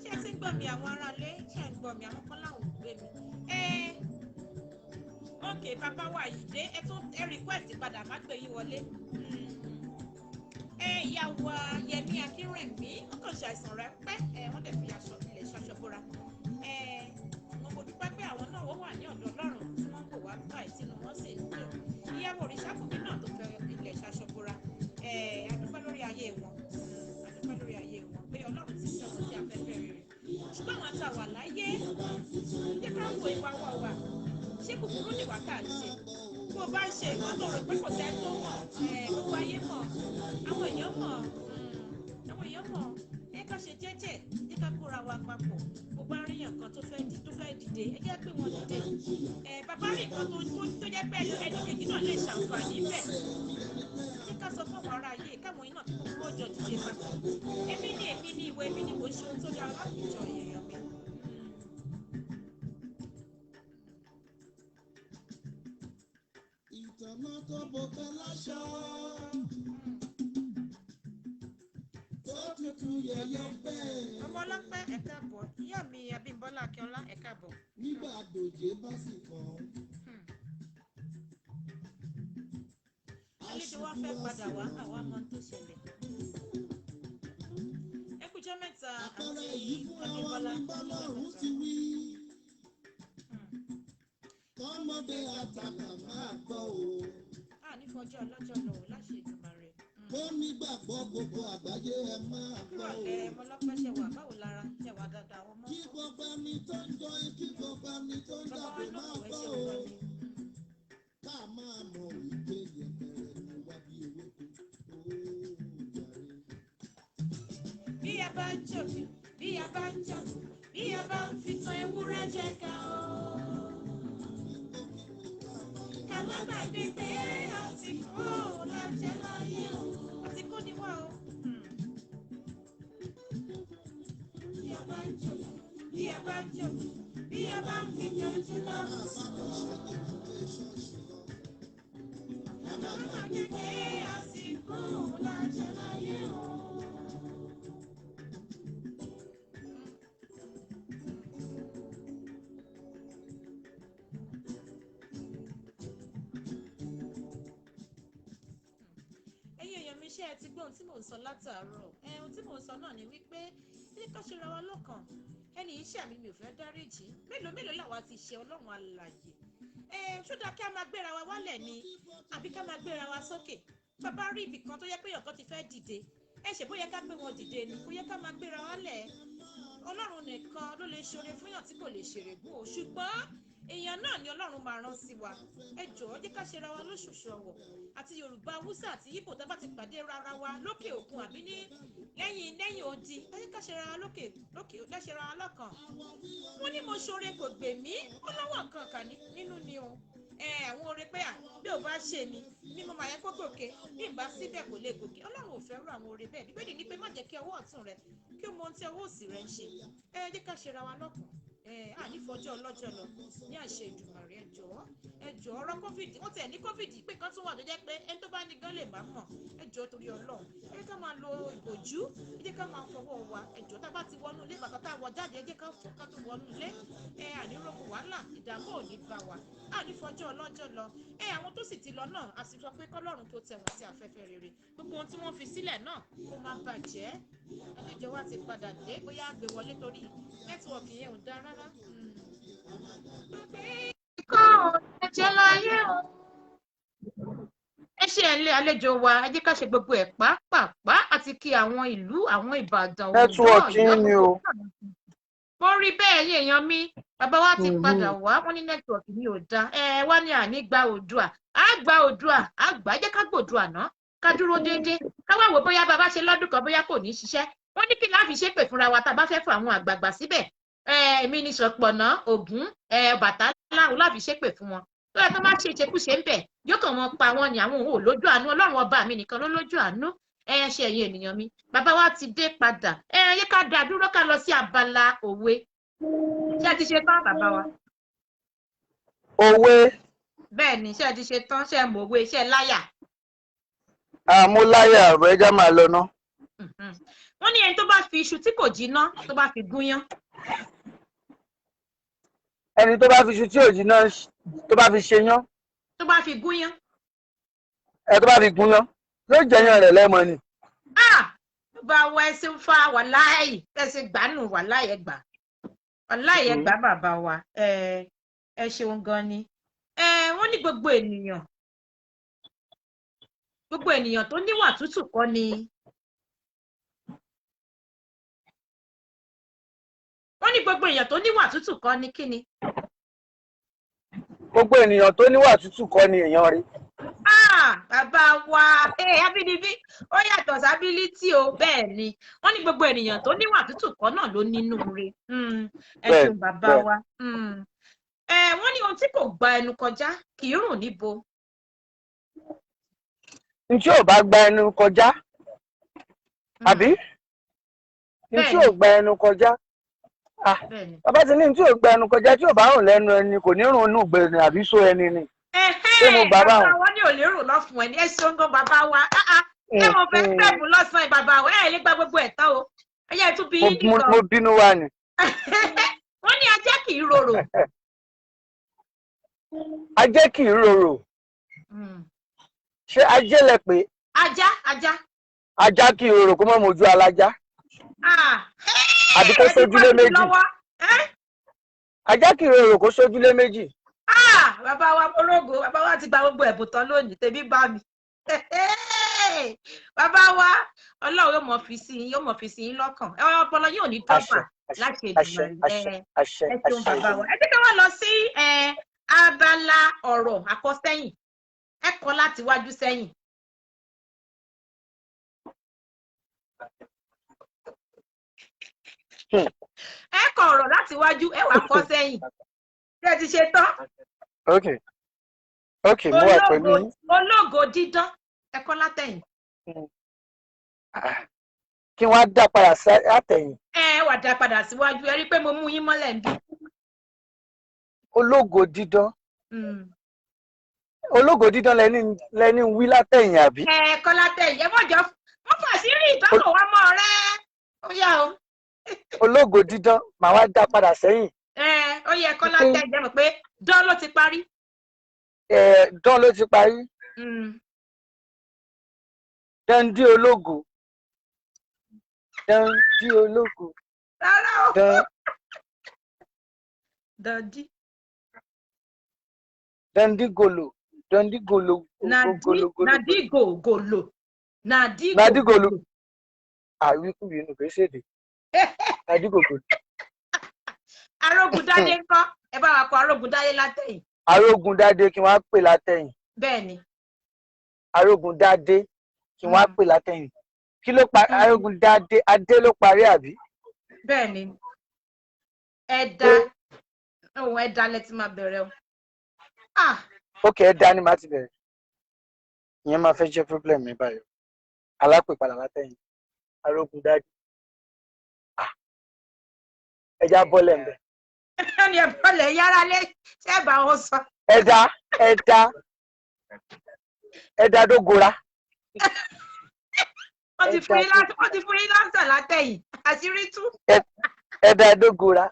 Ṣé ẹ ti ń gbọ́ mi àwọn aráalé? Ṣé ẹ ń gbọ́ mi? Àwọn kan láwọn ò gbé mi. Ẹ ok, bàbá wa yìí dé, ẹ tún ẹ request padà, má gbé yín wọlé. Ẹ ìyá wa Yẹmí Akínrẹ̀mí wọ́n kàn ṣàìsàn rẹ̀ pẹ́, ẹ wọ́n dẹ̀ fi aṣọ ilẹ̀ ṣaṣọ bóra. Ẹ mo mo dúpẹ́ pé àwọn náà wọ́n wà ní ọ̀dọ̀ Ọlọ́run tí wọ́n ń bò wá báyìí sínú wọn sì ń dùn. Ìyàwó Òrìṣàbùnmi náà tó fẹ́ ilẹ̀ ṣaṣọ bóra, ẹ a dúpẹ́ lórí ayé wọn, a dúpẹ́ lórí ayé wọn pé Ọlọ́run ti sọ wọn sí afẹ́fẹ́ rere. Ṣùgbọ́n àwọn àtàwà wà láyé, jẹ́ ká wo ìwà wa wà, ṣé kúkúrú ni wà tá à ń ṣe? Bó o bá ń ṣe nǹkan tó rò pé kò sẹ́ni tó mọ̀, ẹ gbogbo ayé mọ̀, àwọn èèyàn mọ̀, àwọn èèyàn mọ̀. Ẹ ká ṣe jẹ́jẹ́, ẹ ká kóra wa papọ̀. Bó bá rí nǹkan tó fẹ́ dìde, ẹ jẹ́ pé wọ́n dìde. Ẹ bàbá rí nǹkan tó jẹ́ pé ẹnì kejì náà lè ṣàǹfààní bẹ́ẹ̀, ẹ ká sọ fún àwọn ará ayé káwọn iná kí gbogbo ọjọ́ dìde papọ̀. Èmi ni èmi ni ìwé èmi ni kò ṣe ohun tó dára láwùjọ èèyàn mi. Ìtànà tó bọ̀tẹ́ láṣọ. Tó tutù yẹyẹ bẹ́ẹ̀. Ọmọ ọlọ́pẹ́ ẹ káàbọ̀, ìyá mi Abímbọ́lá Akínọlá ẹ káàbọ̀. Nígbà dòjé bá sì kàn. Àlejò wa fẹ́ padà wá, àwa mọ ohun tó ṣẹlẹ̀. Ẹ kújọ́ mẹ́ta àti Àpẹẹrẹ yìí fúnra wa Abímbọ́lá. ní bọ́lọ́run ti wí. Kọ́mọdé àtàgbà máa gbọ́ o. A ní fọjọ́ ọlọ́jọ́ lọ wò láṣẹ Èdùmàrè. Ó nígbàgbọ́ gbogbo àgbáyé ẹ máa gbọ́ o. Kúrọ̀lẹ́ ọmọlọ́pẹ́ ṣe wà, báwo lára ṣe wà dáadáa àwọn ọmọ? Kí gbogbo ẹni tó ń jọ kí gbogbo ẹni tó ń Bàbá wa jáde náà máa kò ẹ gbọ́ ṣe o. wọ́n ni. Ká máa mọ̀ wípé yẹ̀pẹ̀rẹ̀ ni wá bí ewéko. Ó jàre. Bí a bá ń jọ, bí a bá ń jọ, bí a bá ń fi tan ewúrẹ́ jẹ ká o. Ká má gbàgbé pé àti kó lájẹ láyé o. Àti kó ni wá bá ń jò, bí a bá ń fi yanjú lọ. Má gbàgbé pé àsìkò làjẹ́ láyé o. Ẹ̀yin èèyàn mi, ṣé ẹ ti gbọ́ ohun tí mò ń sọ látàárọ̀? Ohun tí mò ń sọ náà ni wípé ní ká ṣe ra wa lọ́kàn. Ẹni iṣẹ́ mi, mi ò fẹ́ dáríjì. Mélòó mélòó làwa ti ṣe Ọlọ́run alààyè? Ṣó dáa kí a máa gbéra wa wálẹ̀ ni àbí ká máa gbéra wa sókè? Bàbá rí ibì kan tó yẹ pé ọ̀kan ti fẹ́ dìde, ẹ ṣe bóyá ká gbé wọn dìde ni, kò yẹ ká máa gbéra wálẹ̀. Ọlọ́run nìkan ló lè ṣoore fúnyàn tí kò lè ṣèrègùn o, ṣùgbọ́n èèyàn náà ni Ọlọ́run máa rán sí wa. Ẹ jọ̀ọ́, jẹ́ ká ṣe ra wa lóṣooṣù ọ̀wọ̀. Àti Yorùbá, Haúsá àti Ìgbò, tá bá ti pàdé rárá wa lókè òkun àbí ní lẹ́yìn odi, ẹ jẹ́ ká ṣe ra wa lókè lókè, ká ṣe ra wa lọ́kàn. Wọ́n ní mo ṣoore kò gbè mí, ó lọ́wọ́ nǹkan kà nínú ni o. Ẹ àwọn oore pé à bí ò bá ṣe mi ni mo máa yẹ kó gòkè, bí n bá síbẹ̀ kò lè gòkè. Ọlọ́run ò fẹ́ rú àwọn oore bẹ́ẹ̀. Bíbélì ní pé má jẹ́ kí ọwọ́ ọ̀tún rẹ kí ó mọ ohun tí ọwọ́ òsì rẹ ń ṣe. Ẹ jẹ́ ká ṣe ra wa lọ́kàn. Ẹ ànífọjọ́ ọlọ́jọ́ lọ ní àṣẹ Ìdùmarè. Ẹ jọ̀ọ́, ẹ jọ̀ọ́, ọ̀rọ̀ COVID, wọ́n tẹ̀ ní COVID pé kan tún wà tó jẹ́ pé ẹni tó bá ní gan lè má mọ̀. Ẹ jọ̀ọ́, torí Ọlọ́run, ẹ jẹ́ ká máa lo ìbòjú, ẹ jẹ́ ká máa fọwọ́ wa. Ẹ jọ̀ọ́, tá a bá ti wọnú ilé, bàtà tá a wọ jáde, ẹ jẹ́ ká fọ̀ ká tó wọnú ilé. Ẹ ànírògùn wàhálà, ìdààmú ò ní bá wa, ànífọjọ́ ọlọ́jọ́ lọ. Ẹ àwọn tó sì ti lọ náà, a sì sọ pé kọ́lọ́run tó tẹ̀ wọ́n sí afẹ́fẹ́ rere, gbogbo ohun tí wọ́n fi sílẹ̀ náà kó má bàjẹ́. Àlejò wa ti padà dé, bóyá a gbé wọlé torí network yẹn ò dáa rárá. Kọ́ ẹ̀jẹ̀ láyé o. Ẹ ṣe ẹ̀lẹ́ àlejò wa, ẹ jẹ́ ká ṣe gbogbo ẹ̀ pàápàá àti kí àwọn ìlú, àwọn Ìbàdàn, Oǹdó, Network Ọ̀yọ́. Yín ni o. Mo rí bẹ́ẹ̀, yín èèyàn mi, bàbá wa ti padà wá, wọ́n ní network mi ò dáa. Ẹ wá ní àní gba Oòduà, á gba Oòduà, á gbà á, jẹ́ ká gbòdùà ná, ká dúró déédéé, ká wá wò bóyá bàbá ṣe lọ́dún kan, bóyá kò ní ṣiṣẹ́. Wọ́n ní kí láàfin ṣépè fúnra wa tá a bá fẹ́ fún àwọn àgbààgbà síbẹ̀. Èmi ní Ṣọ̀pọ̀nà, Ògún, Ọbàtálá, òun láàfin ṣépè fún wọn. Tó yẹ kó má ṣe ìṣekúṣe ń bẹ̀, yóò kàn wọ́n pa wọ́n ni. Àwọn òun ò lójú àánú, Ọlọ́run ọba mi nìkan ló lójú àánú. Ẹ ṣe ẹ̀yin ènìyàn mi, bàbá wa ti dé padà. Ẹ yẹ ká dá dúró, ká lọ sí abala òwe. Ṣé ẹ ti ṣe tán, bàbá wa? Òwe. Bẹ́ẹ̀ ni, ṣé ẹ ti ṣe tán? Ṣé ẹ mọ̀wé? Ṣé ẹ láyà? Àmúláyà rẹ̀ já máa lọ ná. Wọ́n ní ẹni tó bá fi iṣu tí kò jiná, tó bá fi gúnyán. Ẹni tó bá fi iṣu tí ò jiná, tó bá fi ṣe yán. Tó bá fi gúnyán. Ẹ tó bá fi gúnyán, yóò jẹyàn rẹ̀ lẹ́mọ ni. Ah, bá wọ ẹsẹ̀ ń fa wàláì, ẹsẹ̀ gbánù wàláì, ẹgbà wàláì ẹgbà. Bàbá wa, ẹ ẹ ṣeun gan ni. Ẹ wọ́n ní gbogbo ènìyàn tó níwà tútù kọ́ ni. Wọ́n ní gbogbo èèyàn tó níwà tútù kọ́ ni kíni? Gbogbo ènìyàn tó níwà tútù kọ́ ni èèyàn rí. Ah, bàbá wa, abínibí ó yàtọ̀ sábílítì o. Bẹ́ẹ̀ ni, wọ́n ní gbogbo ènìyàn tó níwà tútù kọ́ náà ló nínú re. Ẹ ṣeun, bàbá wa. Ẹ wọ́n ní ohun tí kò gba ẹnu kọjá kì í rùn níbo. N tí ò bá gba ẹnu kọjá, àbí n tí ò gba ẹnu kọjá? Bàbá ti ní n tí ò gba ẹnu kọjá, tí ò bá rùn lẹ́nu ẹni, kò ní rùn inú gbèrè àbí só ẹni ni. Ṣé mo bàbá wọn? Bàbá wa ní ò lè rùn lọ́fun ẹni. Ẹ ṣeun gan, bàbá wa. Ẹ mo fẹ́ fẹ́ẹ̀mù lọ́sàn-án, bàbá wa. Ẹ lè gba gbogbo ẹ̀ tán o. Ẹ yẹ tún bí yín nìkan. Mo bínú wa ni. Wọ́n ní ajá kì í rorò. Ajá kì í rorò. Ṣé ajé lẹ pé? Ajá, ajá. Ajá kì í rorò kó má mojú alájá. Àbí kó sójúlé méjì. Ajá kì í rorò kó sójúlé méjì. Bàbá wa mọ́rọ́gò, bàbá wa ti gba gbogbo ẹ̀bùn tán lónìí, tèmi bá mi. Bàbá wa, Ọlọ́run yóò mọ̀ fi sí yín, yóò mọ̀ fi sí yín lọ́kàn. Ọpọlọ yóò ní dọ́gba láti Èdùmàrè. Ẹ ṣeun, bàbá wa. Ẹ jẹ́ ká wá lọ sí abala ọ̀rọ̀ àkọsẹ́yìn. Ẹ kọ láti wájú sẹ́yìn. Ẹ kọ ọ̀rọ̀ láti wájú, ẹ wá kọ sẹ́yìn. Ṣé ẹ ti ṣe tán? Ok, mo wà pẹ̀lú yín. Ológo dídán, ẹ kọ látẹ̀yìn. Kí wọ́n á dá padà látẹ̀yìn. Ẹ Ẹ wà dá padà síwájú, ẹ rí i pé mo mú yín mọ́lẹ̀ ń bí. Ológo dídán. Ológo dídán lẹni ń wí látẹ̀yìn, àbí? Ẹ kọ́lá tẹ̀yìn, ẹ mọ̀jọ́ wọ́n fà sí rí ìtọ́kọ̀ wá mọ́ ọ̀rẹ́ ó yá o. Ológo dídán, màá wá dá padà sẹ́yìn. Ẹ ó yẹ kọ́lá tẹ̀yìn, ẹ mọ̀ pé dán ló ti parí. Ẹ dán ló ti parí. Dundee ológo. Dundee ológo. Rárá o. Dán. Dundee. Dundee golo. Dundee golo. Nàdí Golo golo. Nàdí gògòlò. Nàdí Nàdí golo. Àwíkúwìí nù kìí ṣèdè. Nàdí gògòlò. Arógundádé ńkọ́? Ẹ bá wa kọ Arógundádé látẹ̀yìn. Arógundádé kí wọ́n á pè látẹ̀yìn. Bẹ́ẹ̀ ni. Arógundádé kí wọ́n á pè látẹ̀yìn. Kí ló pa Arógundádé? Adé ló parí, àbí? Bẹ́ẹ̀ ni. Ẹ̀dá ohun ẹ̀dá lẹ ti máa bẹ̀rẹ̀ o. Ah! Ok, ẹ̀dá ni màá ti bẹ̀rẹ̀. Ìyẹn máa fẹ́ jẹ́ problem mi báyìí. Alápèpadà látẹ̀yìn. Arógundádé. Ah! Ẹja bọ́lẹ̀ ń bẹ̀. Ẹni ẹ bọ́lẹ̀ yára lé ṣé ẹ bá wọn sọ. Ẹ̀dá ẹ̀dá ẹ̀dá dógora. Wọ́n ti fún yín wọ́n ti fún yín láǹsà látẹ̀yìn. Àṣírí tú. Ẹ̀dá dógora.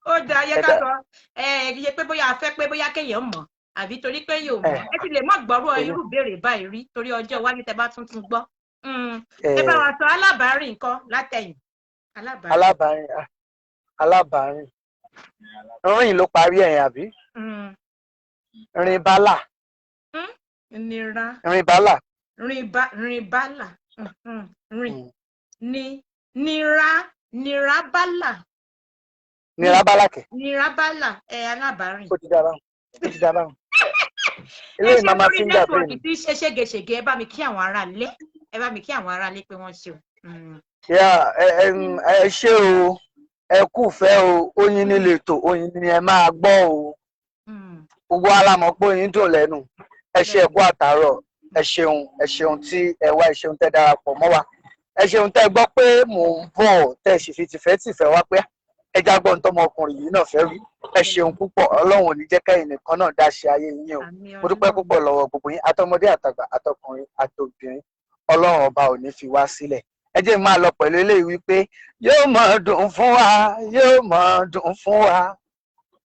Ó dáa, yẹ ká Ẹ̀dá. sọ ẹ yẹ pé bóyá a fẹ́ pé bóyá kéèyàn mọ̀ àbí torí pé yóò mọ̀. Ẹ ti lè mọ̀ gbọ́rọ̀ irú ìbéèrè báyìí rí torí ọjọ́ iwájú tẹ bá tún tún gbọ́. Ẹ bá wa sọ alábàárìn nǹkan látẹ̀yìn. Alábàárìn. Alábàárìn, ah, alábàárìn. Rìn ló parí ẹ̀yìn, àbí? Rìn bálà. Nira. Rìn bálà. Rìn bá rìn bálà. Rìn ní nira nira bálà. Nira bálà kẹ̀. Nira bálà ẹ alábàárìn. Ó ti dára, ó ti dára. Ẹ Eléyìí ṣe máa ma lórí finger brain. nẹ́tíwọ̀kì tí ń ṣe ségesège, ẹ bá mi kí àwọn ará ilé, ẹ bá mi kí àwọn ará ilé pé wọ́n ṣeun. Yeah, ẹ ṣé o, ẹ kúfẹ́ o, oyin ní lètò, oyin ni ẹ máa gbọ́ o. Gbogbo alámọ̀ pé oyin dùn lẹ́nu. Ẹ ṣé, ẹ kú àtàárọ̀, ẹ ṣeun, ẹ ṣeun tí ẹ wá, ẹ ṣeun tẹ́ darapọ̀ mọ́ wa. Ẹ ṣeun tẹ́ gbọ́ pé mò ń bọ̀, tẹ́ sì fi tìfẹ́tìfẹ́ wá pé ẹ já gbọ́n tọmọkùnrin yìí náà fẹ́ rí. Ẹ ṣeun púpọ̀, Ọlọ́run ò ní jẹ́ kẹ́yìn nìkan náà dá ṣe ayé yín o. Àmín. Mo dúpẹ́ Ọlọ́run. púpọ̀ lọ́wọ́ gbogbo yín, àtọmọdé àtàgbà, àtọkùnrin àtobìnrin. Ọlọ́run ọba ò ní fi wá sílẹ̀. Ẹ jẹ́ n máa lọ pẹ̀lú eléyìí wípé yóò máa dùn fún wa, yóò máa dùn fún wa,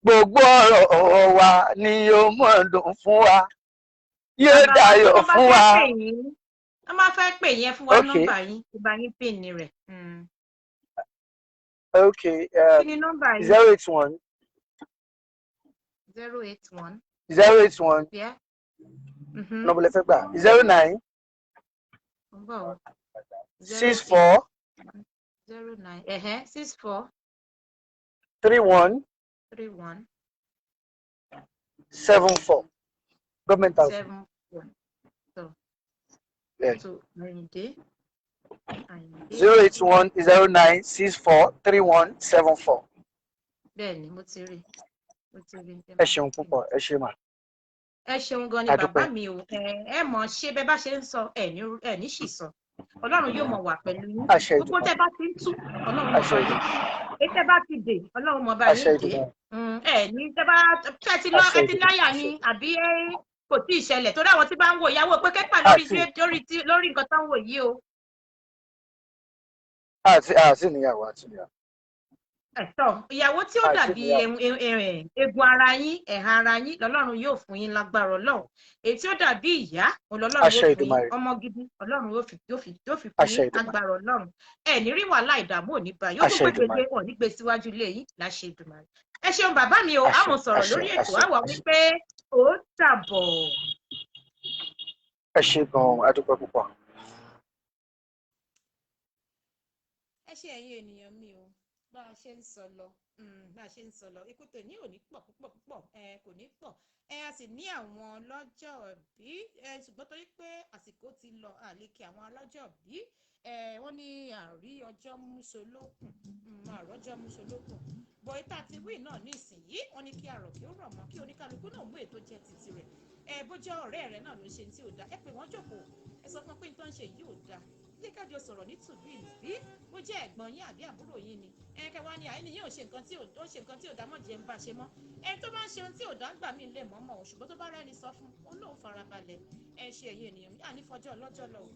gbogbo ọ̀rọ̀ wa ni yóò máa dùn fún wa, yóò Bàbá wa, dayọ̀ tó bá fún fẹ́ wa. pè yín, wọ́n máa fẹ́ pè yín, ẹ fún wa Ok. nọ́mbà yín, kí bá yín pè ní rẹ̀. Ok. Kí ni nọ́mbà yín? 081. 081. 081. Yeah. Nọ́mbà lẹ fẹ́ gbà? 09. Mo ń bọ̀ o. 6 08 4. 09, 64. 31. 31. 74, government house. 74. So, Yeah. so Àyìndé. Àyìndé. 08109643174. Bẹ́ẹ̀ ni, mo ti rí. Mo ti rí. Ẹ ṣeun púpọ̀, ẹ ṣe mà. Ẹ ṣeun gan ni. A Bàbá dúpẹ́. mi o, ẹ mọ̀ ṣé bẹ́ẹ̀ bá ṣe ń sọ, ẹ ní ṣì sọ. Ọlọ́run yóò mọ̀ wà pẹ̀lú yín. Àṣẹ Gbogbo Ìdùmarè. tẹ́ bá ti ń tú, Ọlọ́run mọ̀ Àṣẹ bá yín Ìdùmarè. tú. Èyí tẹ́ bá ti dè, Ọlọ́run mọ̀ bá Àṣẹ yín dè. Ìdùmarè. Ẹ ní tẹ́ bá tẹ́ ti lọ Àṣẹ ẹ ti Ìdùmarè. láyà ni àbí ẹ kò tí ì ṣẹlẹ̀, torí àwọn tí bá ń wò ìyàwó pé kẹ́pà lórí Àti lórí nǹkan tó ń wò yìí o. Àti níyàwó, àti níyàwó. Ẹ̀tọ́ ìyàwó tí ó Àti dàbí níyàwó. Egun ara yín, ẹ̀hà ara yín lọ́lọ́run yóò fún yín lágbára Ọlọ́run. Èyí tí ó dàbí ìyá òun lọ́lọ́run Àṣẹ yóò fún yín. Ìdùmarè. Ọmọ gidi Ọlọ́run yóò fi fún Àṣẹ yín Ìdùmarè. lágbára Ọlọ́run. Ẹ ní rí wàhálà, ìdààmú ò ní bá yóò Àṣẹ gbogbo Ìdùmarè. gbègbè wọn ní gbé síwájú ilé yín láṣẹ Ìdùmarè. Ẹ ṣeun bàbá mi o, a Àṣẹ mọ̀ sọ̀rọ̀ àṣẹ lórí ètò àṣẹ àwa àṣẹ. wípé ó dàbọ̀. Ẹ ṣe gan-an, a dúpẹ́ púpọ̀. Ẹ ṣe ẹ̀yin ènìyàn mi o, bá a ṣe ń sọ lọ, bá a ṣe ń sọ lọ, ikú tòní ò ní pọ̀ púpọ̀ púpọ̀, ẹ kò ní pọ̀. Ẹ a sì ní àwọn ọlọ́jọ́ bí ẹ, ṣùgbọ́n torí pé àsìkò ti lọ, àlékè àwọn ọlọ́jọ́ bí ẹ, wọ́n ní àrí ọjọ́ múṣolókùn, àrọ́jọ́ múṣolókùn bọ̀ ìta ti wí náà ní ìsinyìí. Wọ́n ní kí àrọ̀ kí ó rọ̀ mọ́ kí oníkálukú náà mú ètò jẹ́ titi rẹ̀. Ẹ bó jẹ́ ọ̀rẹ́ rẹ̀ náà ló ń ṣe tí ò dáa, ẹ pè wọ́n jókòó, ẹ sọ fún wọn pé n tó ń ṣe yìí ò dáa. Jẹ́ ká kájọ sọ̀rọ̀ ní tùbí ìbí, bó jẹ́ ẹ̀gbọ́n yín àbí àbúrò yín ni. Ẹ kẹwàá ni àìní yóò ṣe nǹkan tí ò ó ṣe nǹkan tí ò dá mọ̀ jẹ́ ń bá ṣe mọ́. Ẹni tó bá ń ṣe ohun tí ò dá gbà mí lè mọ́mọ́ o, ṣùgbọ́n tó bá rẹ́ni sọ fún un lóun farabalẹ̀. Ẹ ṣe ẹ̀yin ènìyàn mi, àní fọjọ́ ọlọ́jọ́ lọ o,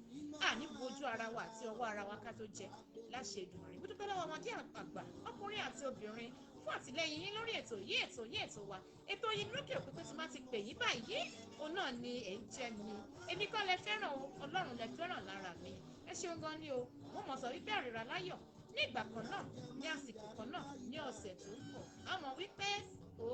àní bojú ara wa àti ọwọ́ ara wa ká tó jẹ láṣẹ Èdùmàrè. Mo dúpẹ́ lọ́wọ́ ọmọdé, àgbà, ọkùnrin àti obìnrin fún àtìlẹ́yìn yín lórí ètò yìí, ètò yìí, ètò wa, ètò yìí lókè òpin. Pé tí má ti pè yín báyìí, òun náà ni ẹ̀ ń jẹ́ mi. Èmi kọ́ lẹ fẹ́ràn o, Ọlọ́run lẹ fẹ́ràn lára mi. Ẹ ṣeun gan ni o. Mo mọ̀ sọ wípé àríra láyọ̀ ní ìgbà kan náà, ní àsìkò kan náà, ní ọ̀sẹ̀ tó ń bọ̀. A mọ̀ wípé ó